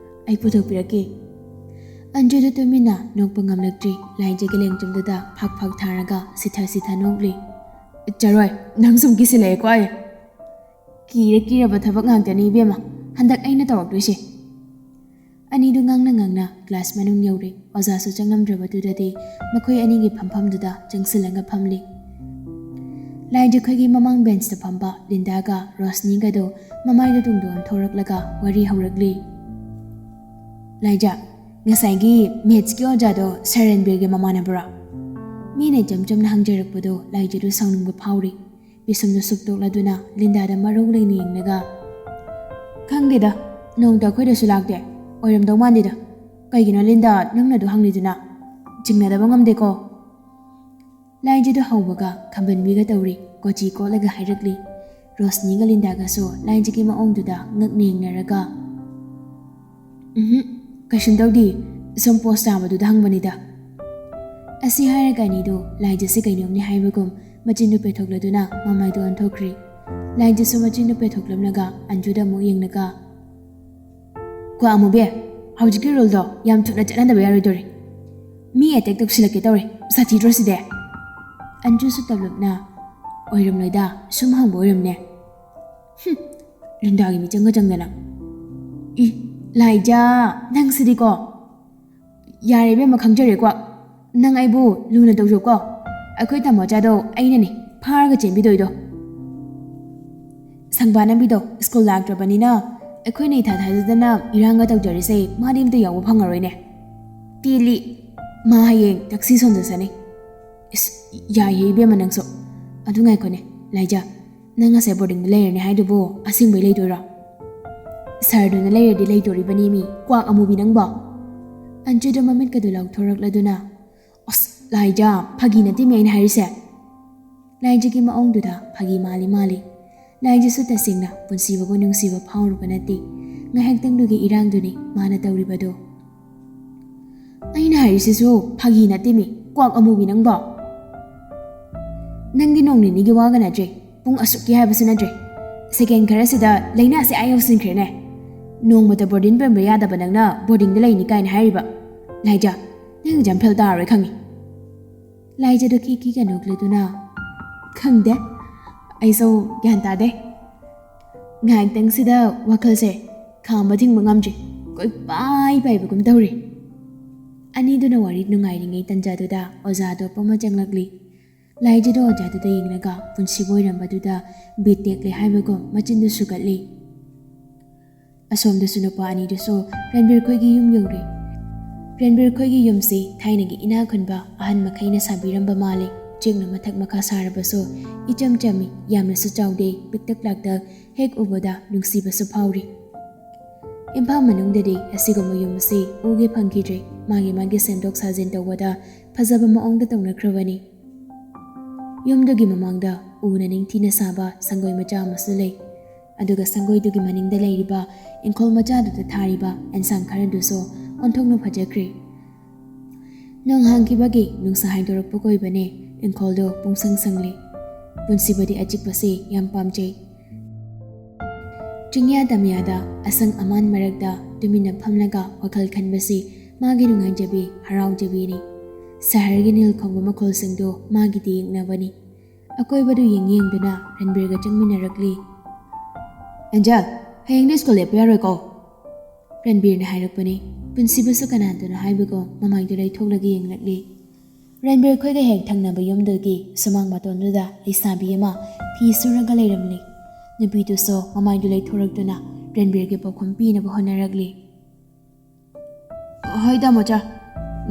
ꯑꯩ ꯄꯨꯊꯣꯛꯄꯤꯔꯛꯀꯦ꯫" ꯑꯟꯖꯨꯗ ꯇꯨꯃꯤꯟꯅ ꯅꯣꯛꯄ ꯉꯝꯂꯛꯇ꯭ꯔꯤ꯫ ꯂꯥꯏꯖꯒꯤ ꯂꯦꯡꯖꯨꯝꯗꯨꯗ ꯐꯥꯛ ꯐꯥꯛ ꯊꯥꯔꯒ ꯁꯤꯊ ꯁꯤꯊ ꯅꯣꯛꯂꯤ꯫ "ꯆꯔꯣꯏ, ꯅꯪ ꯁꯨꯝ ꯀꯤꯁꯤꯜꯂꯛꯑꯦꯀꯣ ꯑꯩ꯫ ꯀꯤꯔ ꯀꯤꯔꯕ ꯊꯕꯛ ꯉꯥꯛꯇꯅꯤ ꯏꯕꯦꯝꯃ ꯍꯟꯗꯛ ꯑꯩꯅ ꯇꯧꯔꯛꯇꯣꯏꯁꯦ꯫" ꯑꯅꯤꯗꯨ ꯉꯥꯡꯅ ꯉꯥꯡꯅ ꯀ꯭ꯂꯥꯁ ꯃꯅꯨꯡ ꯌꯧꯔꯦ꯫ ꯑꯣꯖꯥꯁꯨ ꯆꯪꯂꯝꯗ꯭ꯔꯕꯗꯨꯗꯗꯤ ꯃꯈꯣꯏ ꯑꯅꯤꯒꯤ ꯐꯝꯐꯝꯗꯨꯗ ꯆꯪꯁꯤꯜꯂꯒ ꯐꯝꯂꯤ꯫ ꯂꯥꯏꯖꯈꯣꯏꯒꯤ ꯃꯃꯥꯡ ꯕꯦꯟꯁꯇ ꯐꯝꯕ ꯂꯤꯟꯗꯥꯒ ꯔꯣꯁꯅꯤꯒꯗꯣ ꯃꯃꯥꯏꯗ ꯇꯨꯡꯗ ꯑꯣꯟꯊꯣꯔꯛꯂꯒ ꯋꯥꯔꯤ ꯍꯧꯔꯛꯂꯤ꯫ "ꯂꯥꯏꯖ, ꯉꯁꯥꯏꯒꯤ ꯃꯦꯠꯁꯀꯤ ꯑꯣꯖꯥꯗꯣ ꯁꯔ ꯔꯟꯕꯤꯔꯒꯤ ꯃꯃꯥꯟꯅꯕꯔꯣ?" ꯃꯤꯅ ꯏꯆꯝ ꯆꯝꯅ ꯍꯪꯖꯔꯛꯄꯗꯣ ꯂꯥꯏꯖꯗꯨ ꯁꯥꯎꯅꯤꯡꯕ ꯐꯥꯎꯔꯤ꯫ ꯄꯤꯁꯨꯝꯗꯨ ꯁꯨꯛꯇꯣꯛꯂꯗꯨꯅ ꯂꯤꯟꯗꯥꯗ ꯃꯔꯧ ꯂꯩꯅ ꯌꯦꯡꯂꯒ, "ꯈꯪꯗꯦꯗ, ꯅꯣꯡꯇ ꯑꯩꯈꯣꯏꯗꯁꯨ ꯂꯥꯛꯇꯦ꯫ ꯑꯣꯏꯔꯝꯗꯧ ꯃꯥꯟꯗꯦꯗ꯫ ꯀꯩꯒꯤꯅꯣ ꯂꯤꯟꯗꯥ, ꯅꯪꯅ ꯑꯗꯨ ꯍꯪꯂꯤꯗꯨꯅ? ꯆꯤꯡꯅꯗꯕ ꯉꯝꯗꯦꯀꯣ꯫" ꯂꯥꯏꯖꯗꯨ ꯍꯧꯕꯒ ꯈꯝꯕꯟꯕꯤꯒ ꯇꯧꯔꯤ꯫ ꯀꯣꯆꯤ ꯀꯣꯠꯂꯒ ꯍꯥꯏꯔꯛꯂꯤ꯫ ꯔꯣꯁꯅꯤꯒ ꯂꯤꯟꯗꯥꯒꯁꯨ ꯂꯥꯏꯖꯒꯤ ꯃꯑꯣꯡꯗꯨꯗ ꯉꯛꯅ ꯌꯦꯡꯅꯔꯒ, "ꯎꯝꯍꯨꯝ, "ꯀꯩꯁꯨꯝ ꯇꯧꯗꯦ, ꯁꯨꯝ ꯄꯣꯁ ꯇꯥꯕꯗꯨꯗ ꯍꯪꯕꯅꯤꯗ"꯫ ꯑꯁꯤ ꯍꯥꯏꯔꯒ ꯑꯅꯤꯗꯣ ꯂꯥꯏꯖꯁꯦ ꯀꯩꯅꯣꯝꯅꯤ ꯍꯥꯏꯕꯒꯨꯝ ꯃꯆꯤꯟꯗꯨ ꯄꯦꯊꯣꯛꯂꯗꯨꯅ ꯃꯃꯥꯏꯗꯣ ꯑꯣꯟꯊꯣꯛꯈ꯭ꯔꯦ꯫ ꯂꯥꯏꯖꯁꯨ ꯃꯆꯤꯟꯗꯨ ꯄꯦꯊꯣꯛꯂꯝꯂꯒ ꯑꯟꯖꯨꯗ ꯑꯃꯨꯛ ꯌꯦꯡꯂꯒ, "ꯀꯣ ꯑꯃꯨꯕꯤ, ꯍꯧꯖꯤꯛꯀꯤ ꯔꯨꯜꯗꯣ ꯌꯥꯝ ꯊꯨꯅ ꯆꯠꯅꯗꯕ ꯌꯥꯔꯣꯏꯗꯧꯔꯤ꯫ ꯃꯤ ꯑꯦꯇꯦꯛ ꯇꯧꯁꯤꯜꯂꯛꯀꯦ ꯇꯧꯔꯦ, ꯁꯥꯊꯤꯗ꯭ꯔꯣ ꯁꯤꯗꯤ?" ꯑꯟꯖꯨꯁꯨ ꯇꯞꯂꯞꯅ, "ꯑꯣꯏꯔꯝꯂꯣꯏꯗ, ꯁꯨꯝ ꯍꯪꯕ ꯑꯣꯏꯔꯝꯅꯦ"꯫ "ꯍꯨꯝ, ꯂꯤꯟꯗꯥꯒꯤ ꯃꯤꯆꯪꯒ ꯆꯪꯗꯅ꯫ ꯏ, ꯂꯥꯏꯖꯥ, ꯅꯪꯁꯤꯗꯤꯀꯣ꯫ ꯌꯥꯔꯦ ꯏꯕꯦꯝꯃ, ꯈꯪꯖꯔꯦꯀꯣ꯫ ꯅꯪ ꯑꯩꯕꯨ ꯂꯨꯅ ꯇꯧꯖꯧꯀꯣ꯫ ꯑꯩꯈꯣꯏ ꯇꯥꯃꯣꯆꯥꯗꯣ ꯑꯩꯅꯅꯦ ꯐꯥꯔꯒ ꯆꯦꯟꯕꯤꯗꯣꯏꯗꯣ꯫ ꯁꯪꯕꯥꯅꯕꯤꯗꯣ ꯁ꯭ꯀꯨꯜ ꯂꯥꯛꯇ꯭ꯔꯕꯅꯤꯅ ꯑꯩꯈꯣꯏꯅ ꯏꯊꯥ ꯊꯥꯖꯗꯅ ꯏꯔꯥꯡꯒ ꯇꯧꯖꯔꯤꯁꯦ ꯃꯥꯗꯤ ꯑꯝꯇ ꯌꯥꯎꯕ ꯐꯪꯉꯔꯣꯏꯅꯦ꯫ ꯄꯦꯜꯂꯤ꯫ ꯃꯥ ꯍꯌꯦꯡ ꯇꯛꯁꯤ ꯁꯣꯟꯖꯁꯅꯤ꯫ ꯏꯁ, ꯌꯥꯏꯍꯦ ꯏꯕꯦꯝꯃ ꯅꯪꯁꯨ꯫ ꯑꯗꯨ ꯉꯥꯏꯈꯣꯅꯦ, ꯂꯥꯏꯖꯥ, ꯅꯪ ꯉꯁꯥꯏ ꯕꯣꯔꯗꯤꯡꯗ ꯂꯩꯔꯅꯤ ꯍꯥꯏꯗꯨꯕꯨ ꯑꯁꯦꯡꯕꯩ ꯂꯩꯗꯣꯏꯔꯣ? ꯁꯥꯔꯗꯨꯅ ꯂꯩꯔꯗꯤ ꯂꯩꯗꯣꯔꯤꯕꯅꯤ ꯃꯤ, ꯀ꯭ꯋꯥꯛ ꯑꯃꯨꯕꯤ ꯅꯪꯕꯣ!" ꯑꯟꯖꯨꯗ ꯃꯃꯤꯠꯀꯗꯨ ꯂꯥꯎꯊꯣꯔꯛꯂꯗꯨꯅ, "ꯑꯁ, ꯂꯥꯏꯖꯥ, ꯐꯥꯒꯤ ꯅꯠꯇꯦꯃꯤ ꯑꯩꯅ ꯍꯥꯏꯔꯤꯁꯦ"꯫ ꯂꯥꯏꯖꯒꯤ ꯃꯑꯣꯡꯗꯨꯗ ꯐꯥꯒꯤ ꯃꯥꯜꯂꯤ ꯃꯥꯜꯂꯤ꯫ ꯂꯥꯏꯖꯁꯨ ꯇꯁꯦꯡꯅ ꯄꯨꯟꯁꯤꯕꯕꯨ ꯅꯨꯡꯁꯤꯕ ꯐꯥꯎꯔꯨꯕ ꯅꯠꯇꯦ꯫ ꯉꯥꯏꯍꯥꯛꯇꯪꯗꯨꯒꯤ ꯏꯔꯥꯡꯗꯨꯅꯤ ꯃꯥꯅ ꯇꯧꯔꯤꯕꯗꯣ꯫ "ꯑꯩꯅ ꯍꯥꯏꯔꯤꯁꯤꯁꯨ ꯐꯥꯒꯤ ꯅꯠꯇꯦꯃꯤ, ꯀ꯭ꯋꯥꯛ ꯑꯃꯨꯕꯤ ꯅꯪꯕꯣ꯫ ꯅꯪꯗꯤ ꯅꯣꯡ ꯅꯤꯅꯤꯒꯤ ꯋꯥꯒ ꯅꯠꯇ꯭ꯔꯦ, ꯄꯨꯡ ꯑꯁꯨꯛꯀꯤ ꯍꯥꯏꯕꯁꯨ ꯅꯠꯇ꯭ꯔꯦ꯫ ꯁꯦꯀꯦꯟ ꯈꯔꯁꯤꯗ ꯂꯥꯏꯅꯥꯁꯦ ꯑꯥ ꯌꯧꯁꯤꯟꯈ꯭ꯔꯦꯅꯦ꯫ ꯅꯣꯡꯃꯇ ꯕꯣꯔꯗꯤꯡ ꯄꯦꯟꯕ ꯌꯥꯗꯕ ꯅꯪꯅ ꯕꯣꯔꯗꯤꯡꯗ ꯂꯩꯅꯤ ꯀꯥꯏꯅ ꯍꯥꯏꯔꯤꯕ? ꯂꯥꯏꯖꯥ, ꯅꯪ ꯑꯦꯛꯖꯥꯝ ꯐꯦꯜ ꯇꯥꯔꯔꯣꯏ ꯈꯪꯉꯤ"꯫ ꯂꯥꯏꯖꯗꯣ ꯈꯤꯛ ꯈꯤꯛ ꯅꯣꯛꯂꯗꯨꯅ, "ꯈꯪꯗꯦ, ꯑꯩꯁꯨ ꯒ꯭ꯌꯥꯟ ꯇꯥꯗꯦ"꯫ ꯉꯥꯏꯍꯥꯛꯇꯪꯁꯤꯗ ꯋꯥꯈꯜꯁꯦ ꯈꯥꯝꯕ ꯊꯤꯡꯕ ꯉꯝꯗ꯭ꯔꯤ, ꯀꯣꯏꯄꯥꯏ ꯄꯥꯏꯕꯒꯨꯝ ꯇꯧꯔꯤ꯫ ꯑꯅꯤꯗꯨꯅ ꯋꯥꯔꯤ ꯅꯨꯡꯉꯥꯏꯔꯤꯉꯩ ꯇꯟꯖꯥꯗꯨꯗ ꯑꯣꯖꯥ ꯑꯇꯣꯞꯄ ꯑꯃ ꯆꯪꯂꯛꯂꯤ꯫ ꯂꯥꯏꯖꯗꯣ ꯑꯣꯖꯥꯗꯨꯗ ꯌꯦꯡꯂꯒ ꯄꯨꯟꯁꯤꯕꯨ ꯑꯣꯏꯔꯝꯕꯗꯨꯗ ꯕꯤꯠ ꯇꯦꯛꯂꯦ ꯍꯥꯏꯕꯒꯨꯝ ꯃꯆꯤꯟꯗꯨ ꯁꯨꯒꯠꯂꯤ꯫ ꯑꯁꯣꯝꯗꯁꯨ ꯅꯨꯄꯥ ꯑꯅꯤꯗꯨꯁꯨ ꯔꯟꯕꯤꯔ ꯈꯣꯏꯒꯤ ꯌꯨꯝ ꯌꯧꯔꯦ꯫ ꯔꯟꯕꯤꯔ ꯈꯣꯏꯒꯤ ꯌꯨꯝꯁꯤ ꯊꯥꯏꯅꯒꯤ ꯏꯅꯥꯛ ꯈꯨꯟꯕ ꯑꯍꯟ ꯃꯈꯩꯅ ꯁꯥꯕꯤꯔꯝꯕ ꯃꯥꯜꯂꯤ꯫ ꯆꯦꯛꯅ ꯃꯊꯛ ꯃꯈꯥ ꯁꯥꯔꯕꯁꯨ ꯏꯆꯝ ꯆꯝꯃꯤ, ꯌꯥꯝꯅꯁꯨ ꯆꯥꯎꯗꯦ, ꯄꯤꯛꯇꯛ ꯂꯥꯛꯇꯛ, ꯍꯦꯛ ꯎꯕꯗ ꯅꯨꯡꯁꯤꯕꯁꯨ ꯐꯥꯎꯔꯤ꯫ ꯏꯝꯐꯥꯜ ꯃꯅꯨꯡꯗꯗꯤ ꯑꯁꯤꯒꯨꯝꯕ ꯌꯨꯝ ꯑꯁꯤ ꯎꯒꯦ ꯐꯪꯈꯤꯗ꯭ꯔꯦ꯫ ꯃꯥꯒꯤ ꯃꯥꯒꯤ ꯁꯦꯝꯗꯣꯛ ꯁꯥꯖꯤꯟ ꯇꯧꯕꯗ ꯐꯖꯕ ꯃꯑꯣꯡꯗ ꯇꯧꯅꯈ꯭ꯔꯕꯅꯤ꯫ ꯌꯨꯝꯗꯨꯒꯤ ꯃꯃꯥꯡꯗ ꯎꯅ ꯅꯤꯡꯊꯤꯅ ꯁꯥꯕ ꯁꯪꯒꯣꯏ ꯃꯆꯥ ꯑꯃꯁꯨ ꯂꯩ꯫ ꯑꯗꯨꯒ ꯁꯪꯒꯣꯏꯗꯨꯒꯤ ꯃꯅꯤꯡꯗ ꯂꯩꯔꯤꯕ ꯏꯪꯈꯣꯜ ꯃꯆꯥꯗꯨꯗ ꯊꯥꯔꯤꯕ ꯑꯦꯟꯁꯥꯡ ꯈꯔꯗꯨꯁꯨ ꯑꯣꯟꯊꯣꯛꯅ ꯐꯖꯈ꯭ꯔꯦ꯫ ꯅꯣꯡ ꯍꯥꯡꯈꯤꯕꯒꯤ ꯅꯨꯡꯁꯥ ꯍꯥꯏꯗꯣꯔꯛꯄ ꯀꯣꯏꯕꯅꯦ꯫ ꯏꯪꯈꯣꯜꯗꯣ ꯄꯨꯡꯁꯪ ꯁꯪꯂꯤ꯫ ꯄꯨꯟꯁꯤꯕꯗꯤ ꯑꯆꯤꯛꯄꯁꯤ ꯌꯥꯝ ꯄꯥꯝꯖꯩ꯫ ꯆꯤꯡꯌꯥ ꯇꯝꯌꯥꯗ ꯑꯁꯪ ꯑꯃꯥꯟ ꯃꯔꯛꯇ ꯇꯨꯃꯤꯟꯅ ꯐꯝꯂꯒ ꯋꯥꯈꯜ ꯈꯟꯕꯁꯤ ꯃꯥꯒꯤ ꯅꯨꯡꯉꯥꯏꯖꯕꯤ, ꯍꯔꯥꯎꯖꯕꯤꯅꯤ꯫ ꯁꯍꯔꯒꯤ ꯅꯤꯜ ꯈꯣꯡꯕ ꯃꯈꯣꯜꯁꯤꯡꯗꯣ ꯃꯥꯒꯤꯗꯤ ꯌꯦꯛꯅꯕꯅꯤ꯫ ꯑꯀꯣꯏꯕꯗꯨ ꯌꯦꯡ ꯌꯦꯡꯗꯨꯅ ꯔꯟꯕꯤꯔꯒ ꯆꯪꯃꯤꯟꯅꯔꯛꯂꯤ꯫ "ꯑꯦꯟꯖꯦꯜ, ꯍꯌꯦꯡꯗꯤ ꯁ꯭ꯀꯨꯜ ꯂꯦꯞꯄ ꯌꯥꯔꯣꯏꯀꯣ?" ꯔꯟꯕꯤꯔꯅ ꯍꯥꯏꯔꯛꯄꯅꯤ꯫ ꯄꯨꯟꯁꯤꯕꯁꯨ ꯀꯅꯥꯗꯅꯣ ꯍꯥꯏꯕꯒꯨꯝ ꯃꯃꯥꯏꯗꯨ ꯂꯩꯊꯣꯛꯂꯒ ꯌꯦꯡꯂꯛꯂꯤ꯫ ꯔꯟꯕꯤꯔ ꯈꯣꯏꯒ ꯍꯦꯛ ꯊꯪꯅꯕ ꯌꯨꯝꯗꯨꯒꯤ ꯁꯨꯃꯥꯡ ꯃꯇꯣꯟꯗꯨꯗ ꯂꯩꯁꯥꯕꯤ ꯑꯃ ꯐꯤ ꯁꯨꯔꯒ ꯂꯩꯔꯝꯂꯤ꯫ ꯅꯨꯄꯤꯗꯨꯁꯨ ꯃꯃꯥꯏꯗꯨ ꯂꯩꯊꯣꯔꯛꯇꯨꯅ ꯔꯟꯕꯤꯔꯒꯤ ꯄꯥꯎꯈꯨꯝ ꯄꯤꯅꯕ ꯍꯣꯠꯅꯔꯛꯂꯤ꯫ "ꯍꯣꯏ ꯇꯥꯃꯣꯆꯥ,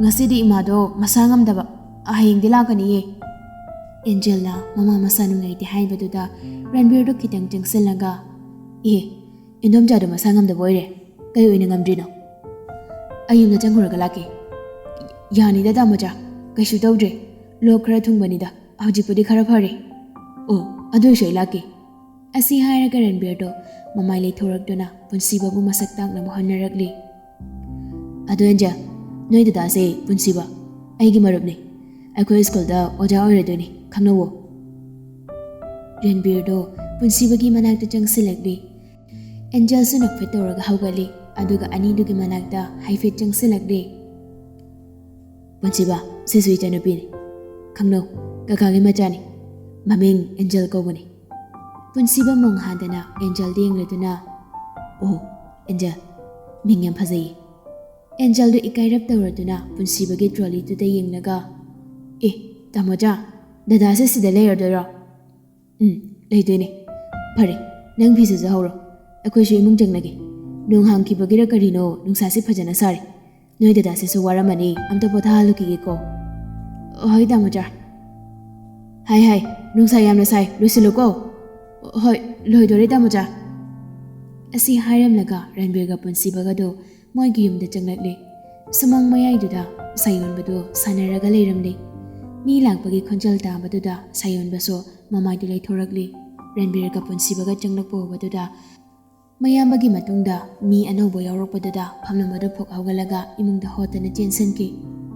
ꯉꯁꯤꯗꯤ ꯏꯃꯥꯗꯣ ꯃꯁꯥ ꯉꯝꯗꯕ, ꯍꯌꯦꯡꯗꯤ ꯂꯥꯛꯀꯅꯤꯌꯦ꯫" ꯑꯦꯟꯖꯦꯜꯅ ꯃꯃꯥ ꯃꯁꯥ ꯅꯨꯡꯉꯥꯏꯇꯦ ꯍꯥꯏꯕꯗꯨꯗ ꯔꯟꯕꯤꯔꯗꯨ ꯈꯤꯇꯪ ꯆꯪꯁꯤꯜꯂꯒ, "ꯑꯦ, ꯏꯟꯗꯣꯝꯆꯥꯗꯣ ꯃꯁꯥ ꯉꯝꯗꯕ ꯑꯣꯏꯔꯦ꯫ ꯀꯩ ꯑꯣꯏꯅ ꯉꯝꯗ꯭ꯔꯤꯅꯣ?" "ꯑꯩ ꯌꯨꯝꯗ ꯆꯪꯉꯨꯔꯒ ꯂꯥꯛꯀꯦ꯫" "ꯌꯥꯅꯤꯗ ꯇꯥꯃꯣꯆꯥ, ꯀꯩꯁꯨ ꯇꯧꯗ꯭ꯔꯦ꯫ ꯂꯣꯛ ꯈꯔ ꯊꯨꯡꯕꯅꯤꯗ, ꯍꯧꯖꯤꯛꯄꯨꯗꯤ ꯈꯔ ꯐꯔꯦ꯫" "ꯑꯣ, ꯑꯗꯨ ꯑꯣꯏꯁꯨ ꯑꯩ ꯂꯥꯛꯀꯦ꯫" ꯑꯁꯤ ꯍꯥꯏꯔꯒ ꯔꯟꯕꯤꯔꯗꯣ ꯃꯃꯥꯏ ꯂꯩꯊꯣꯔꯛꯇꯨꯅ ꯄꯨꯟꯁꯤꯕꯕꯨ ꯃꯁꯛ ꯇꯥꯛꯅꯕ ꯍꯣꯠꯅꯔꯛꯂꯤ꯫ "ꯑꯗꯨ ꯑꯦꯟꯖꯦꯜ, ꯅꯣꯏ ꯗꯗꯥꯁꯦ ꯄꯨꯟꯁꯤꯕ, ꯑꯩꯒꯤ ꯃꯔꯨꯞꯅꯤ꯫ ꯑꯩꯈꯣꯏ ꯁ꯭ꯀꯨꯜꯗ ꯑꯣꯖꯥ ꯑꯣꯏꯔꯗꯣꯏꯅꯤ, ꯈꯪꯅꯧꯋꯣ꯫" ꯔꯟꯕꯤꯔꯗꯣ ꯄꯨꯟꯁꯤꯕꯒꯤ ꯃꯅꯥꯛꯇ ꯆꯪꯁꯤꯜꯂꯛꯂꯤ꯫ ꯑꯦꯟꯖꯦꯜꯁꯨ ꯅꯣꯛꯐꯦꯠ ꯇꯧꯔꯒ ꯍꯧꯒꯠꯂꯤ, ꯑꯗꯨꯒ ꯑꯅꯤꯗꯨꯒꯤ ꯃꯅꯥꯛꯇ ꯍꯥꯏꯐꯦꯠ ꯆꯪꯁꯤꯜꯂꯛꯂꯤ꯫ "ꯄꯨꯟꯁꯤꯕ, ꯁꯤꯁꯨ ꯏꯆꯟꯅꯨꯄꯤꯅꯤ꯫ ꯈꯪꯅꯧ, ꯀꯀꯥꯒꯤ ꯃꯆꯥꯅꯤ꯫ ꯃꯃꯤꯡ ꯑꯦꯟꯖꯦꯜ ꯀꯧꯕꯅꯤ꯫" ꯄꯨꯟꯁꯤꯕ ꯃꯣꯡ ꯍꯥꯟꯗꯅ ꯑꯦꯟꯖꯦꯜꯗ ꯌꯦꯡꯂꯗꯨꯅ, "ꯑꯣ, ꯑꯦꯟꯖꯦꯜ, ꯃꯤꯡ ꯌꯥꯝ ꯐꯖꯩꯌꯦ꯫" ꯑꯦꯟꯖꯦꯜꯗꯨ ꯏꯀꯥꯏꯔꯞ ꯇꯧꯔꯗꯨꯅ ꯄꯨꯟꯁꯤꯕꯒꯤ ꯇ꯭ꯔꯣꯂꯤꯗꯨꯗ ꯌꯦꯡꯂꯒ, "ꯑꯦ, ꯇꯥꯃꯣꯆꯥ, ꯗꯗꯥꯁꯦ ꯁꯤꯗ ꯂꯩꯔꯗꯣꯏꯔꯣ?" "ꯎꯝ, ꯂꯩꯗꯣꯏꯅꯦ꯫ ꯐꯔꯦ, ꯅꯪ ꯐꯤ ꯁꯨꯖꯍꯧꯔꯣ꯫ ꯑꯩꯈꯣꯏꯁꯨ ꯏꯃꯨꯡ ꯆꯪꯂꯒꯦ꯫ ꯅꯣꯡ ꯍꯥꯡꯈꯤꯕꯒꯤꯔ ꯀꯔꯤꯅꯣ, ꯅꯨꯡꯁꯥꯁꯦ ꯐꯖꯅ ꯁꯥꯔꯦ꯫ ꯅꯣꯏ ꯗꯗꯥꯁꯤꯁꯨ ꯋꯥꯔꯝꯃꯅꯤ, ꯑꯝꯇ ꯄꯣꯊꯥꯍꯜꯂꯨꯈꯤꯒꯦꯀꯣ꯫" "ꯍꯣꯏ ꯇꯥꯃꯣꯆꯥ꯫" "ꯍꯥꯏ ꯍꯥꯏ, ꯅꯨꯡꯁꯥ ꯌꯥꯝꯅ ꯁꯥꯏ, ꯂꯣꯏꯁꯤꯜꯂꯨꯀꯣ꯫" "ꯍꯣꯏ, ꯂꯣꯏꯗꯣꯔꯦ ꯇꯥꯃꯣꯆꯥ꯫" ꯑꯁꯤ ꯍꯥꯏꯔꯝꯂꯒ ꯔꯟꯕꯤꯔꯒ ꯄꯨꯟꯁꯤꯕꯒꯗꯣ ꯃꯣꯏꯒꯤ ꯌꯨꯝꯗ ꯆꯪꯂꯛꯂꯤ꯫ ꯁꯨꯃꯥꯡ ꯃꯌꯥꯏꯗꯨꯗ ꯁꯥꯌꯣꯟꯕꯗꯨ ꯁꯥꯟꯅꯔꯒ ꯂꯩꯔꯝꯂꯤ꯫ ꯃꯤ ꯂꯥꯛꯄꯒꯤ ꯈꯣꯟꯖꯦꯜ ꯇꯥꯕꯗꯨꯗ ꯁꯥꯌꯣꯟꯕꯁꯨ ꯃꯃꯥꯏꯗꯨ ꯂꯩꯊꯣꯔꯛꯂꯤ꯫ ꯔꯟꯕꯤꯔꯒ ꯄꯨꯟꯁꯤꯕꯒ ꯆꯪꯂꯛꯄ ꯎꯕꯗꯨꯗ, ꯃꯌꯥꯝꯕꯒꯤ ꯃꯇꯨꯡꯗ ꯃꯤ ꯑꯅꯧꯕ ꯌꯥꯎꯔꯛꯄꯗꯨꯗ ꯐꯝꯂꯝꯕꯗꯨ ꯐꯨꯛ ꯍꯧꯒꯠꯂꯒ ꯏꯃꯨꯡꯗ ꯍꯣꯠꯇꯅ ꯆꯦꯟꯁꯤꯟꯈꯤ꯫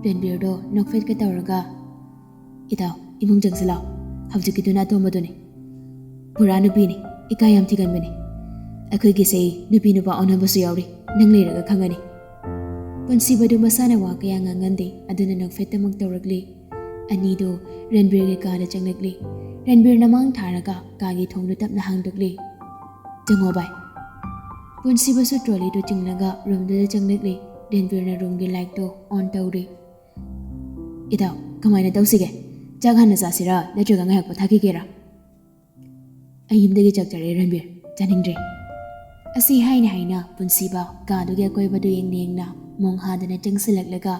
ꯔꯟꯕꯤꯔꯗꯣ ꯅꯣꯛꯐꯦꯠꯀ ꯇꯧꯔꯒ, "ꯏꯇꯥꯎ, ꯏꯃꯨꯡ ꯆꯪꯁꯤꯜꯂꯣ꯫ ꯍꯧꯖꯤꯛꯀꯤꯗꯨꯅ ꯑꯇꯣꯝꯕꯗꯨꯅꯤ꯫ ꯄꯨꯔꯥ ꯅꯨꯄꯤꯅꯤ, ꯏꯀꯥꯏ ꯌꯥꯝ ꯊꯤꯒꯟꯕꯅꯤ꯫ ꯑꯩꯈꯣꯏꯒꯤꯁꯦ ꯅꯨꯄꯤ ꯅꯨꯄꯥ ꯑꯣꯟꯅꯕꯁꯨ ꯌꯥꯎꯔꯤ, ꯅꯪ ꯂꯩꯔꯒ ꯈꯪꯒꯅꯤ꯫" ꯄꯨꯟꯁꯤꯕꯗꯨ ꯃꯁꯥꯅ ꯋꯥ ꯀꯌꯥ ꯉꯥꯡꯒꯟꯗꯦ, ꯑꯗꯨꯅ ꯅꯣꯛꯐꯦꯠꯇꯃꯛ ꯇꯧꯔꯛꯂꯤ꯫ ꯑꯅꯤꯗꯨ ꯔꯟꯕꯤꯔꯒꯤ ꯀꯥꯗ ꯆꯪꯂꯛꯂꯤ꯫ ꯔꯟꯕꯤꯔꯅ ꯃꯥꯡ ꯊꯥꯔꯒ ꯀꯥꯒꯤ ꯊꯣꯡꯗꯨ ꯇꯞꯅ ꯍꯥꯡꯗꯣꯛꯂꯤ꯫ "ꯆꯪꯉꯣ ꯚꯥꯏ꯫" ꯄꯨꯟꯁꯤꯕꯁꯨ ꯇ꯭ꯔꯣꯂꯤꯗꯨ ꯆꯤꯡꯂꯒ ꯔꯨꯝꯗꯨꯗ ꯆꯪꯂꯛꯂꯤ꯫ ꯔꯟꯕꯤꯔꯅ ꯔꯨꯝꯒꯤ ꯂꯥꯏꯠꯇꯣ ꯑꯣꯟ ꯇꯧꯔꯤ꯫ "ꯏꯇꯥꯎ, ꯀꯃꯥꯏꯅ ꯇꯧꯁꯤꯒꯦ? ꯆꯥꯛ ꯍꯥꯟꯅ ꯆꯥꯁꯤꯔꯥ, ꯅꯠꯇ꯭ꯔꯒ ꯉꯥꯏꯍꯥꯛ ꯄꯣꯊꯥꯈꯤꯒꯦꯔꯥ?" "ꯑꯩ ꯌꯨꯝꯗꯒꯤ ꯆꯥꯛ ꯆꯥꯔꯛꯑꯦ ꯔꯟꯕꯤꯔ, ꯆꯥꯅꯤꯡꯗ꯭ꯔꯦ꯫" ꯑꯁꯤ ꯍꯥꯏꯅ ꯍꯥꯏꯅ ꯄꯨꯟꯁꯤꯕ ꯀꯥꯗꯨꯒꯤ ꯑꯀꯣꯏꯕꯗꯨ ꯌꯦꯡꯅ ꯌꯦꯡꯅ ꯃꯣꯡ ꯍꯥꯗꯅ ꯆꯪꯁꯤꯜꯂꯛꯂꯒ